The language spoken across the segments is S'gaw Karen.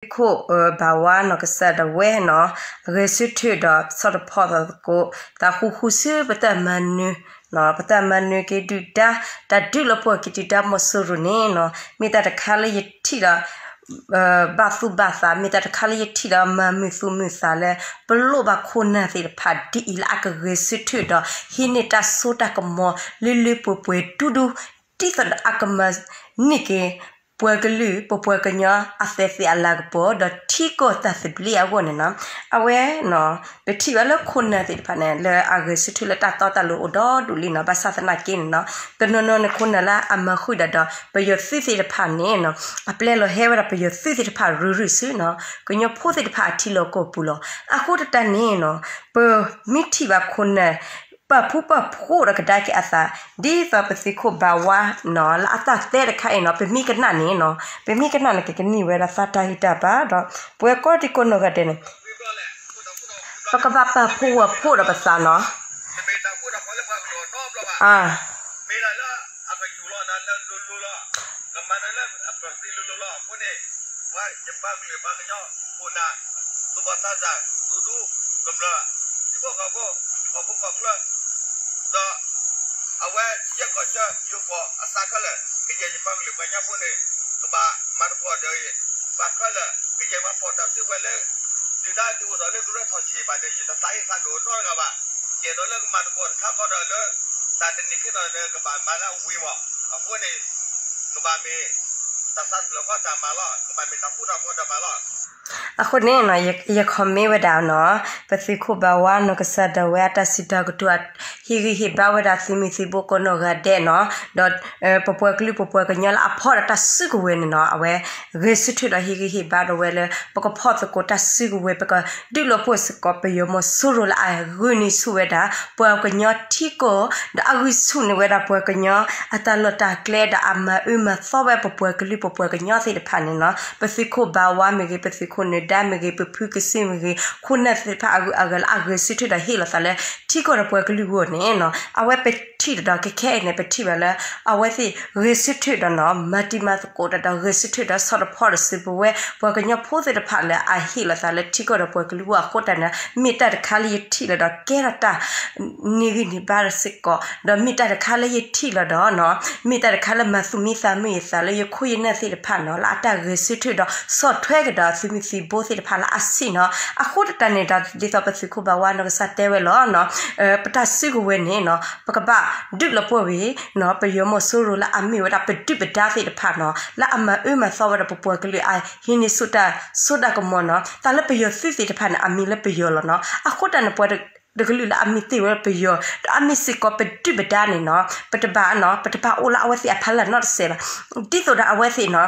သုးခိၣ်ဘၣ်ဝါနီၢ်ကစၢ်ဒၣ်ဝဲနီၤ ဂဲၤဆၢထၢၣ်ဒီးဆီၣ်တဖီၣ်သကိး သးဃူဃူဆူပတၢ်မၤနၢၤ ပတၢ်မၤနၢၤက့ၤဒုၣ်ဒါ တၢ်ဒုးလီၤပှီၢ်က့ၤဒုၣ်ဒါမီၤစိရိၤန့ၣ်နီၤ မ့ၢ်တၢ်တခါလၢယထံၣ်ဒီး ဘၣ်သူၣ်ဘၣ်သး မ့ၢ်တၢ်တခါလၢယထံၣ်ဒီးမၤမုာ်သူၣ်မုာ်သးလၢ ပလိၣ်ဘၣ်ခိၣ်နၢ်သ့ၣ်တဖၣ်ဒ်အံၤလၢအကဂဲၤဆၢထၢၣ်ဒီး ဟံးန့ၢ်တၢ်စိတၢ်ကမီၤလၢလၢပှဲၤပှဲၤဒူဒူ ဒ်သိးဒီးအကမၤန့ၢ်က့ၤ ပှၤကလုာ် ပပှၤကညီအသဲသ့ၣ်အလၤကပီၤ ဒီးထံကီၢ်တၢ်သဘျ့အဂီၢ်န့ၣ်နီၤ အဝဲ ပထံၣ်ဘၣ်လၢခိၣ်နၢ်သ့ၣ်တဖၣ်န့ၣ် လၢအဂဲၤဆၢထၢၣ်လၢတၢ်တီတၢ်လိၤအိၣ်ဒီဒူၣ်လံနီၤ ဘၣ်ဆၣ်သနာ်က့န့ၣ်နီၤ တနီၤနီၤန့ၣ်ခိၣ်နၢ်လၢအမၤဃုာ်ဒၣ်ဒီး ပယီၤသုးသ့ၣ်တဖၣ်န့ၣ်နီၤ အပျဲလီၤဟဲဝဲဒၣ်ပယီၤသုးသ့ၣ်တဖၣ်ရုၢ်ရုၢ်ဆူနီၤ ကညီဖိသ့ၣ်တဖၣ်အထံလီၢ်ကီၢ်ပူၤလီၤ. အဃိတၢ်န့ၣ်နီၤ ပမ့ၢ်ထံၣ်ဘၣ်ခိၣ်နၢ် ပာ်ဖှိၣ်ပာ်ဖိးဒီးကဒါက့ၤအသး ဒ်သိးပသုးခိၣ်ဘၣ်ဝါနီၤ လၢအတၢ်တဲတခါအံၤနီၤ ပမ့ၢ်ကနၣ်န့ၣ်နီၤ ပမ့ၢ်ကနၣ်န့ၣ်ကကန့ၢ်ဝဲဒၣ်သးတၢ်ဂံၢ်တၢ်ဘါဒီး ပဝဲကိးဒံကိးနီၢ်ဂၤဒဲးန့ၣ် ပကဘၣ်ပာ်ဖှိၣ်ဝဲဖှိၣ်ဒီးပသးနီၤ အ ဒီးအဝဲယဲၢ်ကီၢ်ဆၢယိၤကီၢ်အသးခဲလၢာ် ကယဲၢ်ယပှၤကလုာ်ပှၤကညီဖိန့ၣ် ကဘၣ်မၤသကိးဒီး ဘၣ်ခဲလၢာ် ကယဲၢ်မၤပိာ်တၢ်စုကဝဲၤလၢ ဒုၣ်ဒါဒုးအိၣ်ထီၣ်လၢကရၢထီၣ်ဆံးဘၣ်ဒီး ယတသးဟ့သးဒိၣ်နီတဂၤဘၣ်. ယအဲၣ်ဒိးလၢကမၤသကိးတခါဃီဒီးလၢ တၢ်တနံၤခံနံၤန့ၣ် ကဘၣ်မၤလၢအဝံၤမး. အဃိန့ၣ် ကဘၣ်မ့ၢ် တၢ်သးတဖျၢၣ်ဃီတၢ်မၤလီၤ. ကဘၣ်မ့ၢ်တၢ်ဃူတၢ်ဖိးတၢ်မၤလီၤ. အဃိန့ၣ်နီၤ ယ comment ဝဲဒၣ်နီၤ ပသုးခိၣ်ဘၣ်ဝါနီၢ်ကစၢ်ဒၣ်ဝဲအတၢ်စံးတၢ်ကတိၤ ဟ့ၣ်ဂံၢ်ဟ့ၣ်ဘါဝဲဒၣ်သုးမုၢ်သံၣ်ဘိကိးနီၢ်ဂၤဒဲးနီၤ ဒီး ပပှၤကလုာ်ပပှၤကညီလၢအဖီၣ်ဒီးတၢ်စုကဝဲၤန့ၣ်နီၤ အဝဲဂဲၤဆၢထၢၣ်ဒီးဟ့ၣ်ဂံၢ်ဟ့ၣ်ဘါဒီးဝဲလၢ ပကဖီၣ်သကိးတၢ်စုကဝဲၤ ပကဒုးလီၤပှီၢ်စ့ၢ်ကီးပယီၤမီၤစိရိၤလၢအဂုာ်န့ၢ်ဆူၣ်ဝဲဒၣ် ပှၤကညီထံကီၢ် ဒီးအဂုာ်ဆူၣ်န့ၢ်ဝဲဒၣ်ပှၤကညီအတၢ်လီၢ်တၢ်ကျဲဒီးအမၤအၢမၤသီဝဲပပှၤကလုာ်ပပှၤကညီသ့ၣ်တဖၣ်န့ၣ်နီၤ ပသုးခိၣ်ဘၣ်ဝါမ့ၢ်ဂ့ၤ ပသုးခိၣ်နၢၤဒါမ့ၢ်ဂ့ၤ ပဖုကစ့မ့ၢ်ဂ့ၤ ခိၣ်နၢ်သ့ၣ်တဖၣ်အဂုၤအဂၤလၢအဂဲၤဆၢထၢၣ်ဒီးဟ့ၣ်လီၤသးလၢ ထံကီၢ်ဒီးပှၤကလုာ်အဂီၢ်န့ၣ်နီၤ အဝဲပထံၣ်ဒီးခဲခဲအံၤန့ၣ် ပထံၣ်ဘၣ်လၢ အဝဲသ့ၣ်ဂဲၤဆၢထၢၣ်ဒီးနီၤ မၤတံၤမၤသကိးတၢ်ဒီးဂဲၤဆၢထၢၣ်ဒီးဆီၣ်တဖီၣ်ဒီးစုပဝဲ ပှၤကညီဖိသ့ၣ်တဖၣ်လၢအဟ့ၣ်လီၤသးလၢထံကီၢ်ဒီးပှၤကလုာ်အဂီၢ်အဃိတၢ်န့ၣ် မ့ၢ်တၢ်တခါလၢယထံၣ်လီၤဒီးကဲထီၣ်တၢ် န့ၢ်ဂံၢ်န့ၢ်ဘါဒီးစ့ၢ်ကီး ဒီးမ့ၢ်တၢ်တခါလၢယထံၣ်လီၤဒီးနီၤ မ့ၢ်တၢ်တခါလၢမၤသူၣ်မံသးမုာ်ယသးလၢယခိၣ်ယနၢ်သ့ၣ်တဖၣ်နီၤ လၢအတၢ်ဂဲၤဆၢထၢၣ်ဒီးဆီၣ်ထွဲကဒီးသုးမုၢ်သံၣ်ဘိသ့ၣ်တဖၣ်လၢအဆံးနီၤ အဃိတၢ်န့ၣ်ဒီး ဒ်သိးပသုးခိၣ်ဘၣ်ဝါနီၢ်ကစၢ်တဲဝဲလီၤနီၤ ပတၢ်စုကဝဲၤန့ၣ်နီၤ ပကဘၣ်ဒုးလီၤပှီၢ်ဝဲနီၤ ပယီၤမီၤစိရိၤလၢအမ့ၢ်ဝဲဒၣ်ပဒုၣ်ပဒါသ့ၣ်တဖၣ်နီၤ လၢအမၤအၢမၤသီဝဲဒၣ်ပပှၤကလုာ်အဟံးန့ၢ်ဆူၣ်တၢ်စိတၢ်ကမီၤနီၤ တၢ်လၢပယီၤသုးသ့ၣ်တဖၣ်န့ၣ် အမံၤလၢပယီၤလီၤနီၤ အဃိတၢ်န့ၣ် ပှၤတကလုာ်လၢအမံၤသ့ၣ်ဝဲပယီၤ ဒီးအမ့ၢ်စ့ၢ်ကီးပဒုၣ်ပဒါန့ၣ်နီၤ ပတဘၣ်နီၤ ပတဘၣ်အိၣ်လၢအဝဲသ့ၣ်အဖီလာ်နီတစဲးဘၣ်. ဒ်သိးဒီးအဝဲသ့ၣ်နီၤ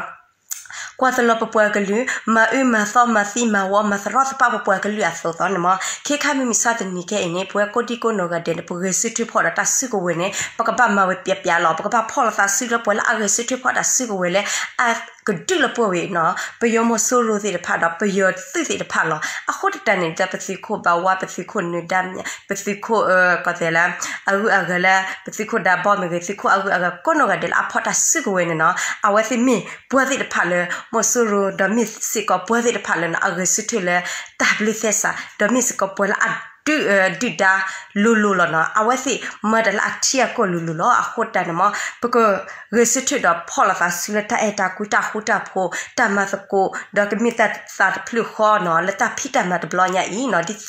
ကွၢ်တလီၤပပှၤကလုာ် မၤအၢမၤသီမၤသံမၤဝီမၤသရီသပှၢ်ပပှၤကလုာ်အသိးသိးန့ၣ်မး ခဲခါမ့မ့ၢ်ဆါတနံၤခဲအံၤန့ၣ် ပဝဲကိးဒံကိးနီၢ်ဂၤဒဲးန့ၣ် ပဂဲၤဆၢထၢၣ်ဖီၣ်ဒီးတၢ်စုကဝဲၤန့ၣ် ပကဘၣ်မၤဝဲပျးပျးလီၤ. ပကဘၣ်ဖီၣ်လိာ်သးစုလၢပှၤလၢအဂဲၤဆၢထၢၣ်ဖီၣ်တၢ်စုကဝဲၤလၢ အကဒုးလီၤပှီၢ်ဝဲနီၤ ပယီၤမီၤစိရိၤသ့ၣ်တဖၣ်ဒီးပယီၤသုးသ့ၣ်တဖၣ်လီၤ. အဃိတၢ်န့ၣ်ဒီး ပသုးခိၣ်ဘၣ်ဝါ ပသုးခိၣ်နၢၤဒါ ပသုးခိၣ် ကီၢ်သဲးလၢ အဂုၤအဂၤလၢ ပသုးခိၣ်ဒးဘီမ့ၢ်ဂ့ၤ သုးခိၣ်အဂုၤအဂၤကိးနီၢ်ဂၤဒဲးလၢအဖီၣ်တၢ်စုကဝဲၤန့ၣ်နီၤ အဝဲသ့ၣ်မ့ၢ်ပှၤသ့ၣ်တဖၣ်လၢ မီၤစိရိၤ ဒီးမ့ၢ်စ့ၢ်ကီးပှၤသ့ၣ်တဖၣ်လၢနီၤ အဂဲၤဆၢထၢၣ်လၢတၢ်ဘျုးသဲစး ဒီးမ့ၢ်စ့ၢ်ကီးပှၤလၢအဒုး ဒုၣ်ဒါလိၤလိၤလီၤနီၤ အဝဲသ့ၣ်မၤတၢ်လၢအထံအကီၢ်လိၤလိၤလီၤ. အဃိတၢ်န့ၣ်မး ပကဂဲၤဆၢထၢၣ်ဒီးဖီၣ်လိာ်သးစုလၢတၢ်အဲၣ်တၢ်ကွံ တၢ်ဃူတၢ်ဖိး တၢ်မၤသကိး ဒီးကမ့ၢ်တၢ်သးတဖျၢၣ်ဃီနီၤ လၢတၢ်ဖံးတၢ်မၤတဘျီညါအံၤနီၤ ဒ်သိးဒီး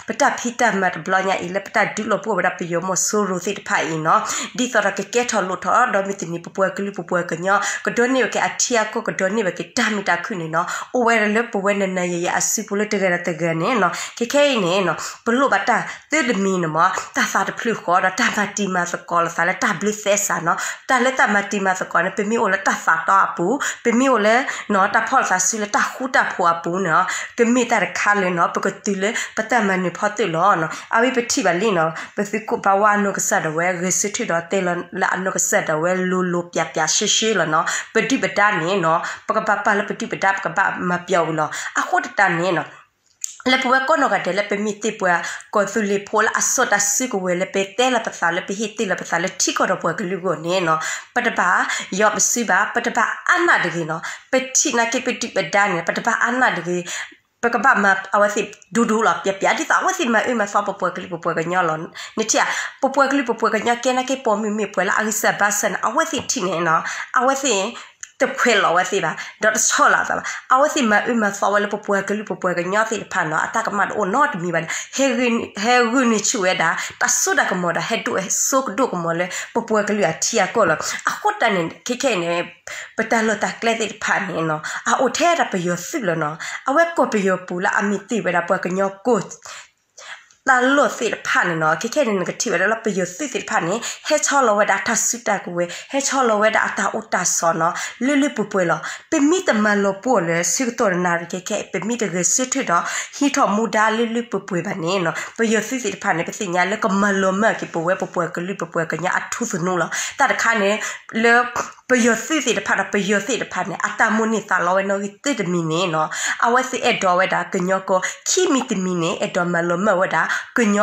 ပတၢ်ဖံးတၢ်မၤတဘျီညါအံၤ လၢပတၢ်ဒုးလီၤပှီၢ်ဝဲဒၣ်ပယီၤမီၤစိရိၤသ့ၣ်တဖၣ်အံၤနီၤ ဒ်သိးဒီးကကဲထီၣ်လိၣ်ထီၣ် ဒီးမုၢ်တနံၤပပှၤကလုာ်ပပှၤကညီ ကဒိးန့ၢ်ဝဲက့ၤအထံအကီၢ် ကဒိးန့ၢ်ဝဲက့ၤတၢ်မုာ်တၢ်ခုၣ်န့ၣ်နီၤ အိၣ်ဝဲဒၣ်လၢပဝဲနၤနၤယၤယၤအစုပူၤလၢတဂၤဒီးတဂၤန့ၣ်နီၤ ခဲခဲအံၤန့ၣ်နီၤ ပလိၣ်ဘၣ်တၢ်သၢတမံၤန့ၣ်မး တၢ်သးတဖျၢၣ်ဃီ ဒီးတၢ်မၤတံၤမၤသကိးလိာ်သးလၢတၢ်ဘျုးသဲစးနီၤ တၢ်လၢတၢ်မၤတံၤမၤသကိးန့ၣ် ပမ့ၢ်အိၣ်လၢတၢ်သးတီအပူၤ ပမ့ၢ်အိၣ်လၢ တၢ်ဖီၣ်လိာ်သးစုလၢတၢ်ဃူတၢ်ဖိးအပူၤန့ၣ် ကမ့ၢ်တၢ်တခါလၢနီၤ ပကတုၤလၢပတၢ်မၤနၢၤဖီတၢၣ်လီၤ. အဝဲပထံၣ်ဘၣ်လံနီၤ ပသုးခိၣ်ဘၣ်ဝါနီၢ်ကစၢ်ဒၣ်ဝဲ ဂဲၤဆၢထၢၣ်ဒီးတဲလီၤလၢအနီၢ်ကစၢ်ဒၣ်ဝဲလိၤလိၤပျးပျးရှဲရှဲလီၤနီၤ ပဒုၣ်ပဒါန့ၣ်နီၤ ပကဘၣ်ပာ်လၢပဒုၣ်ပဒါ ပကဘၣ်မၤပျီဝံၤလီၤ. အဃိတၢ်န့ၣ်နီၤ လၢပဝဲကိးနီၢ်ဂၤဒဲးလၢပမ့ၢ်တ့ၢ်ပှၤကီၢ်သူလ့ၤဖိလၢအစီတၢ်စုကဝဲၤလၢပတဲလီၤပသးလၢပဟ့ၣ်တ့ၢ်လီၤပသးလၢထံကီၢ်ဒီးပှၤကလုာ်အဂီၢ်န့ၣ်နီၤ, ပတဘၣ်ယီပစုဘၣ်, ပတဘၣ်အါနးတဂ့ၤနီၤ, ပထံၣ်နာ်က့ပဒုၣ်ပဒါန့ၣ် ပတဘၣ်အါနးတဂ့ၤ ပကဘၣ်မၤအဝဲသ့ၣ်ဒိၣ်ဒိၣ်လီၤ ပျဲပျဲ ဒ်သိးအဝဲသ့ၣ်မၤအၢမၤသီပပှၤကလုာ်ပပှၤကညီလီၤ. နထံၣ်ဧါ ပပှၤကလုာ်ပပှၤကညီကဲနာ်က့ ပိာ်မုၣ်မ့ၢ်ပှဲၤလၢအဂံၢ်စၢ်ဘါစၢ်န့ၣ် အဝဲသ့ၣ်ထံၣ်န့ၣ်နီၤ, အဝဲသ့ၣ်တခွဲးလီၤဝဲသ့ၣ်ဘၣ် ဒီးတဆီၣ်လီၤအသးဘၣ်. အဝဲသ့ၣ်မၤအၢမၤသီဝဲလၢပပှၤကလုာ်ပပှၤကညီသ့ၣ်တဖၣ်နီၤ အတၢ်ကမၣ်တအိၣ်နီတမံၤဘၣ်န့ၣ် ဟဲဂုာ်န့ၢ်ဆူၣ်ဝဲဒၣ် တၢ်စိတၢ်ကမီၤဒီး ဟဲဒိၣ်ဟဲစိကဒိၣ်ကမီၤလၢပပှၤကလုာ်အထံအကီၢ်လီၤ. အဃိတၢ်န့ၣ် ခဲခဲအံၤန့ၣ် ပတၢ်လီၢ်တၢ်ကျဲသ့ၣ်တဖၣ်န့ၣ်နီၤ အအိၣ်ထဲဒၣ်ပယီၤသုးလီၤနီၤ. အဝဲကီၢ်ပယီၤပူၤလၢအမ့ၢ်တ့ၢ်ဝဲဒၣ်ပှၤကညီကိၢ် တၢ်လီၢ်သ့ၣ်တဖၣ်န့ၣ်နီၤ ခဲခဲန့ၣ် နကထံၣ်ဝဲဒၣ်လၢပယီၤသုးသ့ၣ်တဖၣ်န့ၣ် ဟဲဆီလီၤဝဲဒၣ်တၢ်စုတၢ်ကဝဲၤ ဟဲဆီလီၤဝဲဒၣ်အတၢ်အိၣ်တၢ်ဆိးနီၤ လၢလၢပှဲၤပှဲၤလီၤ. ပမ့ၢ်တမၤလီၤပှီၢ်လၢဆၢကတီၢ်နၣ်ရံၣ်ခဲခဲ ပမ့ၢ်တဂဲၤဆၢထၢၣ်ဒီး ဟံးထီၣ်မူဒါလၢလၢပှဲၤပှဲၤဘၣ်န့ၣ်နီၤ ပယီၤသုးသ့ၣ်တဖၣ်န့ၣ် ပသ့ၣ်ညါလၢကမၤလီၤမၢ်က့ၤပဝဲပပှၤကလုာ်ပပှၤကညီအထူသနူလီၤ. တၢ်တခါန့ၣ် လၢ ပယီၤသုးသ့ၣ်တဖၣ်ဒီးပယီၤသ့ၣ်တဖၣ်န့ၣ် အတၢ်မိၣ်န့ၢ်သးလီဝဲနီၣ်ဂံၢ်သၢတမံၤန့ၣ်နီၤ အဝဲသ့ၣ်အဲၣ်ဒိးဝဲဒၣ်ကညီကီၢ် ခံမံၤတမံၤန့ၣ် အဲၣ်ဒိးမၤလီၤမၢ်ဝဲဒၣ် ကည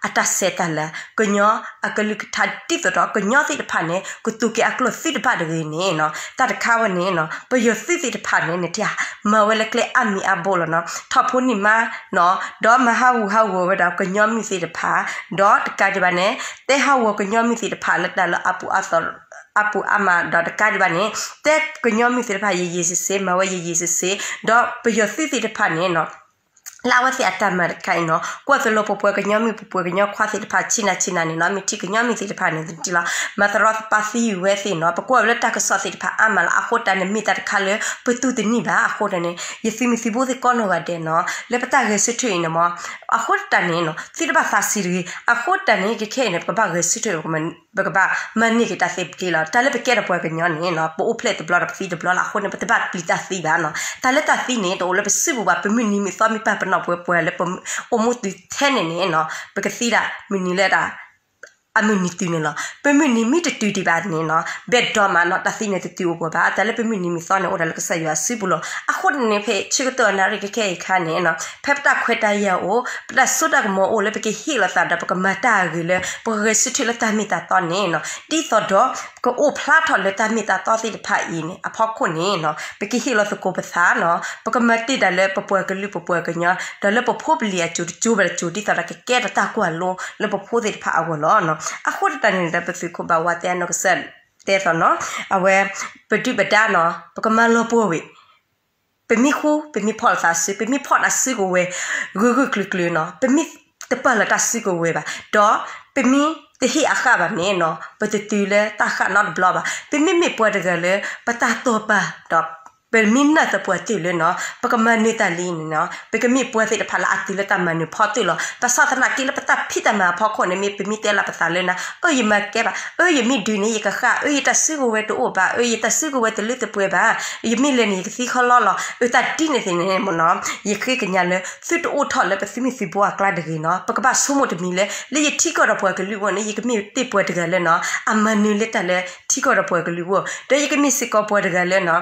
ီအတၢ်ဆဲးတၢ်လၤ ကညီအကလုၢ်ကထါ ဒ်သိးဒီးကညီသ့ၣ်တဖၣ်န့ၣ် ကတိၤက့ၤအကျိာ်သုတဘၣ်တဂ့ၤန့ၣ်နီၤ တၢ်တခါဝဲန့ၣ်နီၤ ပယီၤသုးသ့ၣ်တဖၣ်န့ၣ် နထံၣ် မၤဝဲလၢကျဲအါမံၤအါဘိလီၤနီၤ ထီၣ်ဖိန့ၢ်မါနီၤ ဒီးမၤဟးဂူာ်ဟးဂီၤဝဲဒၣ်ကညီမုၢ်သ့ၣ်တဖၣ် ဒီးတကးဒံးဘၣ်န့ၣ် တဲဟးဂီၤကညီမုၢ်သ့ၣ်တဖၣ်လၢတၢ်လၢအပူၤအသီ အပူၤအါမး ဒီးတကးဒံးဘၣ်န့ၣ် တဲကညီမုၢ်သ့ၣ်တဖၣ် ယယံာ်စ့စ့ မၤဝဲယယံာ်စ့စ့ ဒီးပယီၤသုးသ့ၣ်တဖၣ်န့ၣ်နီၤ လၢအဝဲသ့ၣ်အတၢ်မၤတခါအံၤနီၤ ကွၢ်သိးလိာ်ပပှၤကညီမုၣ်ပပှၤကညီခွါသ့ၣ်တဖၣ် ဆ့နၤဆ့နၤန့ၣ်နီၤ မ့ၢ်ထံၣ်ကညီမုၢ်သ့ၣ်တဖၣ်န့ၣ် တထံၣ်လီၤ မၤသရီသပၢ်သံဝံၤဝဲသ့ၣ်နီၤ ပကွၢ်ဝဲလၢတၢ်ကစီၣ်သ့ၣ်တဖၣ်အါမးလီၤ အဃိတၢ်န့ၣ်မ့ၢ်တၢ်တခါလၢ ပတူၢ်တနံၣ်ဘၣ် အဃိတၢ်န့ၣ် ယသုးမုၢ်သုးဘိသ့ၣ်ကိးနီၢ်ဂၤဒဲးနီၤ လၢပတၢ်ဂဲၤဆၢထၢၣ်အံၤန့ၣ်မ့ၢ် အဃိတၢ်န့ၣ်နီၤ သုတဘၣ်သးဆံးတဂ့ၤ အဃိတၢ်န့ၣ် ခဲခဲအံၤန့ၣ် ပကဘၣ်ဂဲၤဆၢထၢၣ် ပကဘၣ်မၤန့ၢ်က့ၤတၢ်သ့ပက့လီၤ တၢ်လၢပကဲထီၣ်ပှၤကညီန့ၣ်နီၤ ပအိၣ်ဖျဲၣ်တဘျီဒီးပသံတဘျီလီၤ အဃိန့ၣ် ပတဘၣ်ပျံၤတၢ်သံဘၣ်နီၤ တၢ်လၢတၢ်သံန့ၣ် တအိၣ်လၢပစုပူၤဘၣ် ပမုၢ်နံၤမုၢ်သီမ့ၢ်ပာ်ပနီၣ်ပှဲၤပှဲၤလၢပအိၣ်မူတုၤထဲန့ၣ်န့ၣ်နီၤ ပကသံဒၣ်မုၢ်နံၤလၢဒၣ် အမုၢ်နံၤတုၤန့ၣ်လီၤ ပမုၢ်နံၤမ့ၢ်တတုၤဒံးဘၣ်န့ၣ်နီၤ ဘဲၣ်ဒိးမးနီၤ တၢ်သံန့ၣ်တတုၤအိၣ်ပှဲၤဘၣ် တၢ်လၢပမုၢ်နံၤမုၢ်သီန့ၣ် အိၣ်ဒၣ်လၢကစၢ်ယွၤအစုပူၤလီၤ အဃိန့ၣ် ဖဲဆၢကတီၢ်နၣ်ရံၣ်ခဲခဲအံၤအခါန့ၣ်နီၤ ဖဲပတၢ်ခွဲးတၢ်ယာ်အိၣ် ပတၢ်စိတၢ်ကမီၤအိၣ်လၢပကဟ့ၣ်လီၤသးဒီး ပကမၤတၢ်အဂ့ၤလၢ ပကဂဲၤဆၢထၢၣ်လၢတၢ်မ့ၢ်တၢ်တီန့ၣ်နီၤ ဒ်သိးဒီး ကအိၣ်ဖျါထီၣ်လၢတၢ်မ့ၢ်တၢ်တီသ့ၣ်တဖၣ်အံၤန့ၣ် အဖီခိၣ်န့ၣ်နီၤ ပကဟ့ၣ်လီၤသကိးပသးနီၤ ပကမၤတ့ၢ်တၢ်လၢပပှၤကလုာ်ပပှၤကညီ ဒီးလၢပဖိပလံၤအစိၤတစိၤဘၣ်တစိၤ ဒ်သိးဒီးကကဲထီၣ်တၢ်ကွၢ်လိလၢပဖိသ့ၣ်တဖၣ်အဂီၢ်လီၤ. အဃိတၢ်န့ၣ်ဒီး ပသုးခိၣ်ဘၣ်ဝါတဲအနီၢ်ကစၢ်တဲသိးနီၤ အဝဲ ပဒုၣ်ပဒါနီၤ ပကမၤလီၤပှီၢ်ဝဲ ပမ့ၢ်ဃူ ပမ့ၢ်ဖီၣ်လီၤသးစု ပမ့ၢ်ဖီၣ်တၢ်စုကဝဲၤ ဂၢၢ်ဂၢၢ်ကျၢၤကျၢၤနီၤ ပမ့ၢ်တပာ်လီၤတၢ်စုကဝဲၤဘၣ် ဒီးပမ့ၢ်တဟ့ၣ်အဃၣ်ဘၣ်န့ၣ်နီၤ ပတတုၤလၢတၢ်ဃၣ်နီတဘျီဘၣ် ပမ့မ့ၢ်ပှၤတဂၤလၢ ပတၢ်တိာ်ပာ်ဒီး ပမ့ၢ်နာ်သပှၢ်တၢၢ်လၢနီၤ ပကမၤနၢၤတၢ်လံန့ၣ်နီၤ ပကမ့ၢ်ပှၤသ့ၣ်တဖၣ်လၢအတုၤလၢတၢ်မၤနၢၤဖီတၢၢ်လီၤ. ဘၣ်ဆၣ်သနာ်က့လၢပတၢ်ဖံးတၢ်မၤအဖီခိၣ်န့ၣ် မ့ၢ်ပမ့ၢ်တဲလီၤပသးလၢနၤ အၢ ယမၤကဲဘၣ် အၢ ယမ့ၢ်ဒုးန့ၣ် ယကဃၣ် အၢ ယတၢ်စုကဝဲၤတအိၣ်ဘၣ် အၢ ယတၢ်စုကဝဲၤတလၢတပှဲၤဘၣ် ယမ့ၢ်လဲၤန့ၣ် ယကသံခီလီလီၤ အၢ တၢ်ဒ်န့ၣ်သ့ၣ်န့ၣ်မ့ၢ်နီၤ ယဃ့ကညးလၢ သုတအိၣ်ထီၣ်လၢပသုးမုၢ်သုးဘိအကျါတဂ့ၤနီၤ ပကဘၣ်ဆိကမိၣ်တမံၤလၢ လၢယထံကီၢ်ဒီးပှၤကလုာ်အဂီၢ်န့ၣ် ယကမ့ၢ်တ့ၢ်ပှၤတဂၤလၢနီၤ အမၤနၢၤလၢတၢ်လၢထံကီၢ်ဒီးပှၤကလုာ်အဂီၢ် ဒီးယကမ့ၢ်စ့ၢ်ကီးပှၤတဂၤလၢနီၤ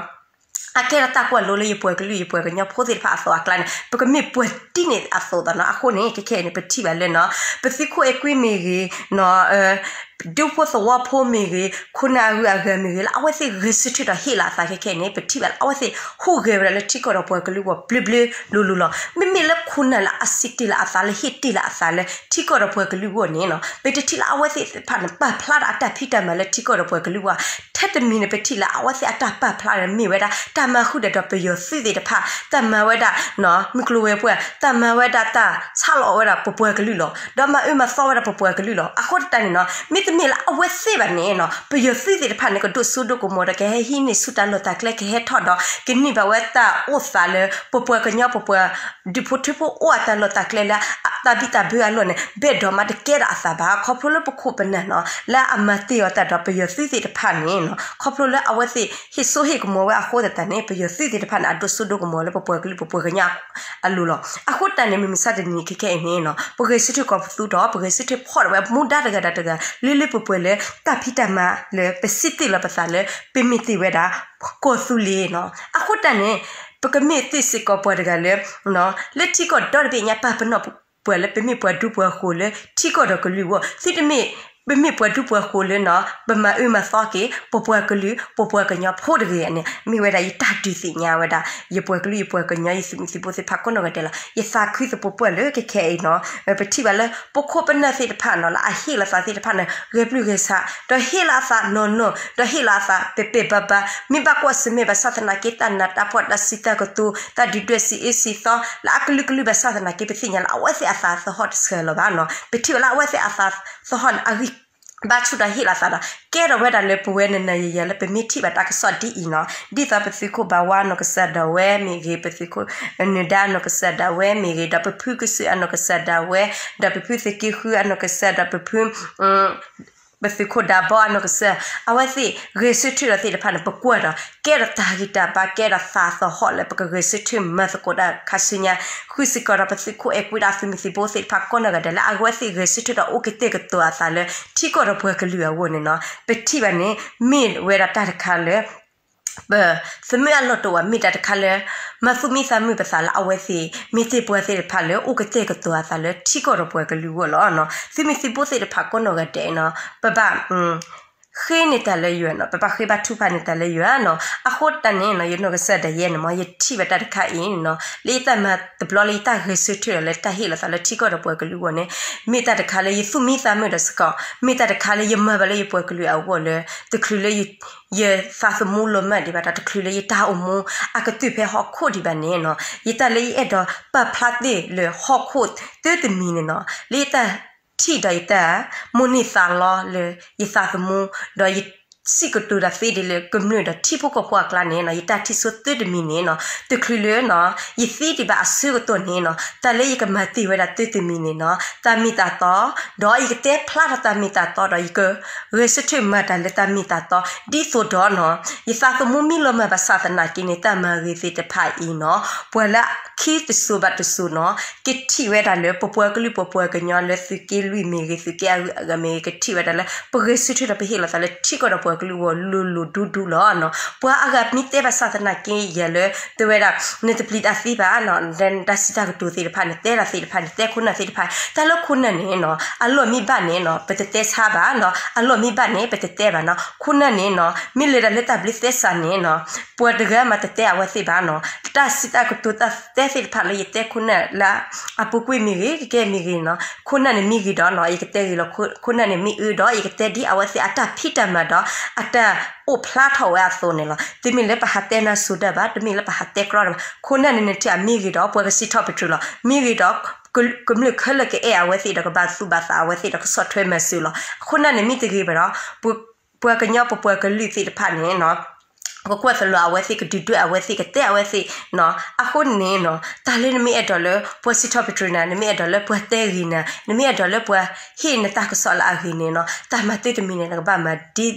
အကဲထီၣ်တၢ်ကွၢ်လိလၢယပှၤကလုာ်ယပှၤကညီဖိသ့ၣ်တဖၣ်အသိးအကျါန့ၣ် ပကမ့ၢ်ပှၤဒ်န့ၣ်အသိးသးနီၤ အဃိန့ၣ် ခဲခဲအံၤန့ၣ် ပထံၣ်ဘၣ်လၢနီၤ ပသုးခိၣ်အဲၣ်ကွံမ့ၢ်ဂ့ၤနီၤ ဒူဖိသဝီဖိမ့ၢ်ဂ့ၤ ခိၣ်နၢ်အဂုၤအဂၤမ့ၢ်ဂ့ၤ လၢအဝဲသ့ၣ်ဂဲၤဆၢထၢၣ်ဒီးဟ့ၣ်လီၤအသးခဲခဲန့ၣ် ပထံၣ်ဘၣ်လၢအဝဲသ့ၣ်ဟူးဂဲၤဝဲဒၣ်လၢထံကီၢ်ဒီးပှၤကလုာ်အဂီၢ်ဘျၢဘျၢလိၤလိၤလီၤ. မ့မ့ၢ်လၢခိၣ်နၢ်လၢအစံးတ့ၢ်လီၤအသးလၢဟ့ၣ်တ့ၢ်လီၤအသးလၢထံကီၢ်ဒီးပှၤကလုာ်အဂီၢ်န့ၣ်နီၤ ပတထံၣ်လၢအဝဲသ့ၣ်တဖၣ်န့ၣ် ပာ်ဖျါဒီးအတၢ်ဖံးတၢ်မၤလၢထံကီၢ်ဒီးပှၤကလုာ်အဂီၢ် ထဲတမံၤန့ၣ် ပထံၣ်လၢအဝဲသ့ၣ်အတၢ်ပာ်ဖျါန့ၣ် မ့ၢ်ဝဲဒၣ်တၢ်မၤဃုာ်ဒီးဒီးပယီၤသုးသ့ၣ်တဖၣ် တၢ်မၤဝဲဒၣ် မုၢ်ကျိၤဝဲၤကွာ် တၢ်မၤဝဲဒၣ်တၢ်ဆါလီၤဝဲဒၣ်ပပှၤကလုာ်လီၤ. ဒီးမၤအၢမၤသီဝဲဒၣ်ပပှၤကလုာ်လီၤ. အဃိတၢ်န့ၣ်နီၤ မ့တမ့ၢ်လၢအဝဲသ့ၣ်ဘၣ်န့ၣ်နီၤ ပယီၤသုးသ့ၣ်တဖၣ်န့ၣ် ကဒိၣ်စိဒိၣ်ကမီၤဒီး ကဟဲဟံးန့ၢ်ဆူၣ်တၢ်လီၢ်တၢ်ကျဲ ကဟဲထီၣ်ဒီး ကန့ၢ်ဘၣ်ဝဲတၢ်အိၣ်သးလၢ ပပှၤကညီပပှၤ ဒူၣ်ဖိထၢဖိအိၣ်အတၢ်လီၢ်တၢ်ကျဲလၢ တၢ်ဘံၣ်တၢ်ဘၢအလီၢ်န့ၣ် ဘဲၣ်ဒိးမးတကဲထီၣ်အသးဘၣ် ခီဖျိလၢပခိၣ်ပနၢ်နီၤ လၢအမၤတ့ၢ်အီၤတၢ်ဒီးပယီၤသုးသ့ၣ်တဖၣ်န့ၣ်နီၤ ခီဖျိလၢအဝဲသ့ၣ်ဟ့ၣ်စိဟ့ၣ်ကမီၤဝဲအဃိသတးန့ၣ် ပယီၤသုးသ့ၣ်တဖၣ်န့ၣ် အဒိၣ်စိဒိၣ်ကမီၤလၢပပှၤကလုာ်ပပှၤကညီအလိၤလီၤ. အဃိတၢ်န့ၣ် မုၢ်မဆါတနံၤခဲခဲအံၤန့ၣ်နီၤ ပဂဲၤဆၢထၢၣ်ကိးပသူဒီး ပဂဲၤဆၢထၢၣ်ဖီၣ်ဝဲမူဒါတဂၤဒီးတဂၤ လၢလၢပှဲၤပှဲၤလၢတၢ်ဖံးတၢ်မၤလၢပစံးတ့ၢ်လီၤပသးလၢ ပမ့ၢ်တ့ၢ်ဝဲဒၣ် ကီၢ်သူလ့ၤနီၤ အဃိတၢ်န့ၣ် ပကမ့ၢ်သ့ၣ်စ့ၢ်ကီးပှၤတဂၤလၢ လၢထံကီၢ်ဒီတဘ့ၣ်ညါ ပာ်ပနီၣ်ပှၤလၢပမ့ၢ်ပှၤဒူပှၤဃိၤလၢထံကီၢ်ဒီးကလုာ်အဂီၢ်, သုတမ့ၢ်ပမ့ၢ်ပှၤဒူပှၤဃိၤလၢနီၤ ပမၤအၢမၤသီက့ၤ ပပှၤကလုာ် ပပှၤကညီဖိတဂ့ၤန့ၣ် မ့ၢ်ဝဲဒၣ်ယတၢ်ဒုးသ့ၣ်ညါဝဲဒၣ် ယပှၤကလုာ်ယပှၤကညီ ယသုးမုၢ်သံၣ်ဘိသ့ၣ်တဖၣ်ကိးနီၢ်ဂၤဒဲးလီၤ. ယသးခုသပှၢ်ပှၢ်လၢကခဲအံၤနီၤ ပထံၣ်ဘၣ်လၢ ပခိၣ်ပနၢ်သ့ၣ်တဖၣ်နီၤ လၢအဟ့ၣ်လီၤသးသ့ၣ်တဖၣ်န့ၣ် ဂဲၤပျုၢ်ဂဲၤဆး ဒီးဟ့ၣ်လီၤအသးနီၢ်နီၢ် ဒီးဟ့ၣ်လီၤအသးပဲာ်ပဲာ်ဘါဘါ မ့ၢ်ဘၣ်ကွၢ်ဆၢၣ်မဲာ်ဘၣ်ဆၣ်သနာ်က့ တၢ်နးတၢ်ဖှီၣ်တၢ်စံးတၢ်ကတိၤ တၢ်ဒုၣ်ဒွဲၣ်စံးအ့စံးသီ လၢအကလုာ်ကလုာ်ဘၣ်ဆၣ်သနာ်က့ ပသ့ၣ်ညါလၢအဝဲသ့ၣ်အသးသဟီၣ်တဆၢလီၤဘၣ်နီၤ. ပထံၣ်ဘၣ်လၢအဝဲသ့ၣ်အသးသဟီၣ်န့ၣ် အဂံၢ်ဘါဆူၣ်ဒီးဟ့ၣ်လီၤအသးဒီး ကဲထီၣ်ဝဲဒၣ်လၢပဝဲနၤနၤယၤယၤလၢပမ့ၢ်ထံၣ်ဘၣ်တၢ်ကစီၣ်ဒ်အံၤနီၤ ဒ်သိးပသုးခိၣ်ဘၣ်ဝါအနီၢ်ကစၢ်ဒၣ်ဝဲမ့ၢ်ဂ့ၤ ပသုးခိၣ်နၢၤဒါအနီၢ်ကစၢ်ဒၣ်ဝဲမ့ၢ်ဂ့ၤ ဒီးပဖုကစၢ်အနီၢ်ကစၢ်ဒၣ်ဝဲ ဒီးပဖုသုးက့ဃုအနီၢ်ကစၢ် ဒီးပဖု ပသုးခိၣ်ဒၣ်ဘီအနီၢ်ကစၢ် အဝဲသ့ၣ်ဂဲၤဆၢထၢၣ်ဒီးသ့ၣ်တဖၣ်န့ၣ် ပကွၢ်ဒီး ကဲထီၣ်တၢ်ဂံၢ်တၢ်ဘါ ကဲထီၣ်သးသဟီၣ်လၢပကဂဲၤဆၢထၢၣ်မၤသကိးတၢ်ခါဆူညါ ဃုာ်စ့ၢ်ကီးဒီးပသုးခိၣ်အဲၣ်ကွံဒီးသုးမုၢ်သံၣ်ဘိသ့ၣ်တဖၣ်ကိးနီၢ်ဂၤဒဲးလၢအဝဲသ့ၣ်ဂဲၤဆၢထၢၣ်ဒီးအိၣ်ကတဲာ်ကတီၤအသးလၢ ထံကီၢ်ဒီးပှၤကလုာ်အဂီၢ်န့ၣ်နီၤ ပထံၣ်ဘၣ်န့ၣ် မ့ၢ်ဝဲဒၣ်တၢ်တခါလၢ ပ သမုၢ်အလီၢ်တအိၣ်ဘၣ် မ့ၢ်တၢ်တခါလၢ မၤသူၣ်မံသးမုာ်ပသးလၢအဝဲသ့ၣ် မ့ၢ်သ့ၣ်ပှၤသ့ၣ်တဖၣ်လၢအိၣ်ကတဲာ်ကတီၤအသးလၢထံကီၢ်ဒီးပှၤကလုာ်အဂီၢ်လီၤ. သုးမုၢ်သံၣ်ဘိသ့ၣ်တဖၣ်ကိးနီၢ်ဂၤဒဲးနီၤ ပဘၣ် ဃ့န့ၢ်တၢ်လၢယွၤနီၤ ပဘၣ်ဃ့ဘါထုကဖၣ်န့ၢ်တၢ်လၢယွၤနီၤ အဃိတၢ်န့ၣ်နီၤ ယနီၢ်ကစၢ်ဒၣ်ယဲန့ၣ်မ့ၢ် ယထံၣ်ဘၣ်တၢ်တခါအံၤန့ၣ်နီၤ လၢယတၢ်မၤတဘျီလၢယတၢ်ဂဲၤဆၢထၢၣ်ဒီးလၢတၢ်ဟ့ၣ်လီၤသးလၢထံကီၢ်ဒီးပှၤကလုာ်အဂီၢ်န့ၣ် မ့ၢ်တၢ်တခါလၢယသူၣ်မံသးမုာ်ဒီးစ့ၢ်ကီး မ့ၢ်တၢ်တခါလၢယမၤဘၣ်လၢယပှၤကလုာ်အဂီၢ်လၢ တချုးလၢ ယသးသမူလီၤမၢ်ဒံးဘၣ်ဒီး တချုးလၢယတၢ်အိၣ်မူ အကတုၢ်ဖဲဟီၣ်ခိၣ်ဒံးဘၣ်န့ၣ်နီၤ ယတၢ်လၢယအဲၣ်ဒိးပာ်ဖျါသ့ၣ်လၢဟီၣ်ခိၣ်သၢတမံၤန့ၣ်နီၤ လၢယတၢ်ထံၣ်ဒီးယတၢ်မိၣ်န့ၢ်သးလီလၢယသးသမူ ဒီးယစံးကတိၤတၢ်သ့ဒ်လၢကမျၢၢ်ဒီးထံဖိကီၢ်ဖိအကျါန့ၣ်နီၤ ယတၢ်ထံၣ်ဆိသၢတမံၤန့ၣ်နီၤ တချုးလၢနီၤ ယသံဒံးဘၣ်အဆၢကတီၢ်န့ၣ်နီၤ တၢ်လၢယကမၤတ့ၢ်ဝဲဒၣ်သၢတမံၤန့ၣ်နီၤ တၢ်မ့ၢ်တၢ်တီ ဒီးယကတဲဖျါထီၣ်တၢ်မ့ၢ်တၢ်တီဒီး ယကဂဲၤဆၢထၢၣ်မၤတၢ်လၢတၢ်မ့ၢ်တၢ်တီ ဒ်သိးဒီးနီၤ ယသးသမူမ့ၢ်လီၤမၢ်ဘၣ်ဆၣ်သနာ်က့န့ၣ် တၢ်မၤဂ့ၤသ့ၣ်တဖၣ်အံၤနီၤ ပှၤလၢခံတစိၤဘၣ်တစိၤနီၤ ကထံၣ်ဝဲဒၣ်လၢပပှၤကလုာ်ပပှၤကညီလၢသုးက့လွံၢ်မ့ၢ်ဂ့ၤ သုးက့အဂုၤအဂၤမ့ၢ်ဂ့ၤ ကထံၣ်ဝဲဒၣ်လၢ ပဂဲၤဆၢထၢၣ်ဒီးပဟ့ၣ်လီၤသးလၢထံကီၢ်ဒီးပှၤကလုာ်အဂီၢ်လိၤလိၤဒူဒူလီၤနီၤ ပှၤအဂၤမ့ၢ်တဲဘၣ်ဆၣ်သနာ်က့ ယၤလၢ တဲဝဲဒၣ် နတပျံၤတၢ်သ့ဘၣ်နီၤ တၢ်စံးတၢ်ကတိၤသ့ၣ်တဖၣ်န့ၣ် တဲဒၣ်သ့ၣ်တဖၣ်န့ၣ် တဲခိၣ်နၢ်သ့ၣ်တဖၣ် တၢ်လၢခိၣ်နၢ်န့ၣ်နီၤ အလီၢ်မ့ၢ်ဘၣ်န့ၣ်နီၤ ပတတဲဆါဘၣ်နီၤ အလီၢ်မ့ၢ်ဘၣ်န့ၣ် ပတတဲဘၣ်နီၤ ခိၣ်နၢ်န့ၣ်နီၤ မ့ၢ်လဲၤဒၣ်လၢတၢ်ဘျုးသဲစးန့ၣ်နီၤ ပှၤတဂၤမးတတဲအဝဲသ့ၣ်ဘၣ်နီၤ တၢ်စံးတၢ်ကတိၤတၢ်တဲသ့ၣ်တဖၣ်လၢယတဲခိၣ်နၢ်လၢ အပူၤကွံာ်မ့ၢ်ဂ့ၤ ကကဲမ့ၢ်ဂ့ၤနီၤ ခိၣ်နၢ်န့ၣ်မ့ၢ်ဂ့ၤဒီးနီၤ ယကတဲဂ့ၤလီၤ ခိၣ်နၢ်န့ၣ်မ့ၢ်အၢဒီး ယကတဲဒ်အဝဲသ့ၣ်အတၢ်ဖံးတၢ်မၤဒီး အတၢ်အိၣ်ဖျါထီၣ်ဝဲအသိးန့ၣ်လီၤ တမ့ၢ်လၢပဟးတဲနါစိၤဒၣ်ဘၣ် တမ့ၢ်လၢပဟးတဲကြီတၢ်ဘၣ် ခိၣ်နၢ်န့ၣ်နထံၣ်အမ့ၢ်ဂ့ၤဒီး ပှၤကစံးထီၣ်ပတြၢၤလီၤ မ့ၢ်ဂ့ၤဒီး ကမျၢၢ်ခဲလၢာ်ကအဲၣ်အဝဲသ့ၣ်ဒီးကဘၣ်သူၣ်ဘၣ်သးအဝဲသ့ၣ်ဒီးကဆီၣ်ထွဲမၤစၢၤလီၤ အခိၣ်နၢ်န့ၣ်မ့ၢ်တဂ့ၤဘၣ်ဒီး ပှၤကညီပပှၤကလုာ်သ့ၣ်တဖၣ်န့ၣ်နီၤ ကကွၢ်သလီၤအဝဲသ့ၣ် ကဒုၣ်ဒွဲၣ်အဝဲသ့ၣ် ကတဲအဝဲသ့ၣ်နီၤ အဃိန့ၣ်နီၤ တၢ်လၢနမ့ၢ်အဲၣ်ဒိးလၢပှၤစံးထီၣ်ပတြၢၤနၤ နမ့ၢ်အဲၣ်ဒိးလၢပှၤတဲဂ့ၤနၤ နမ့ၢ်အဲၣ်ဒိးလၢပှၤဟ့ၣ်နတၢ်ကစီၣ်လၢအဂ့ၤန့ၣ်နီၤ တၢ်မၤသၢတမံၤန့ၣ် နကဘၣ်မၤဒ်သိး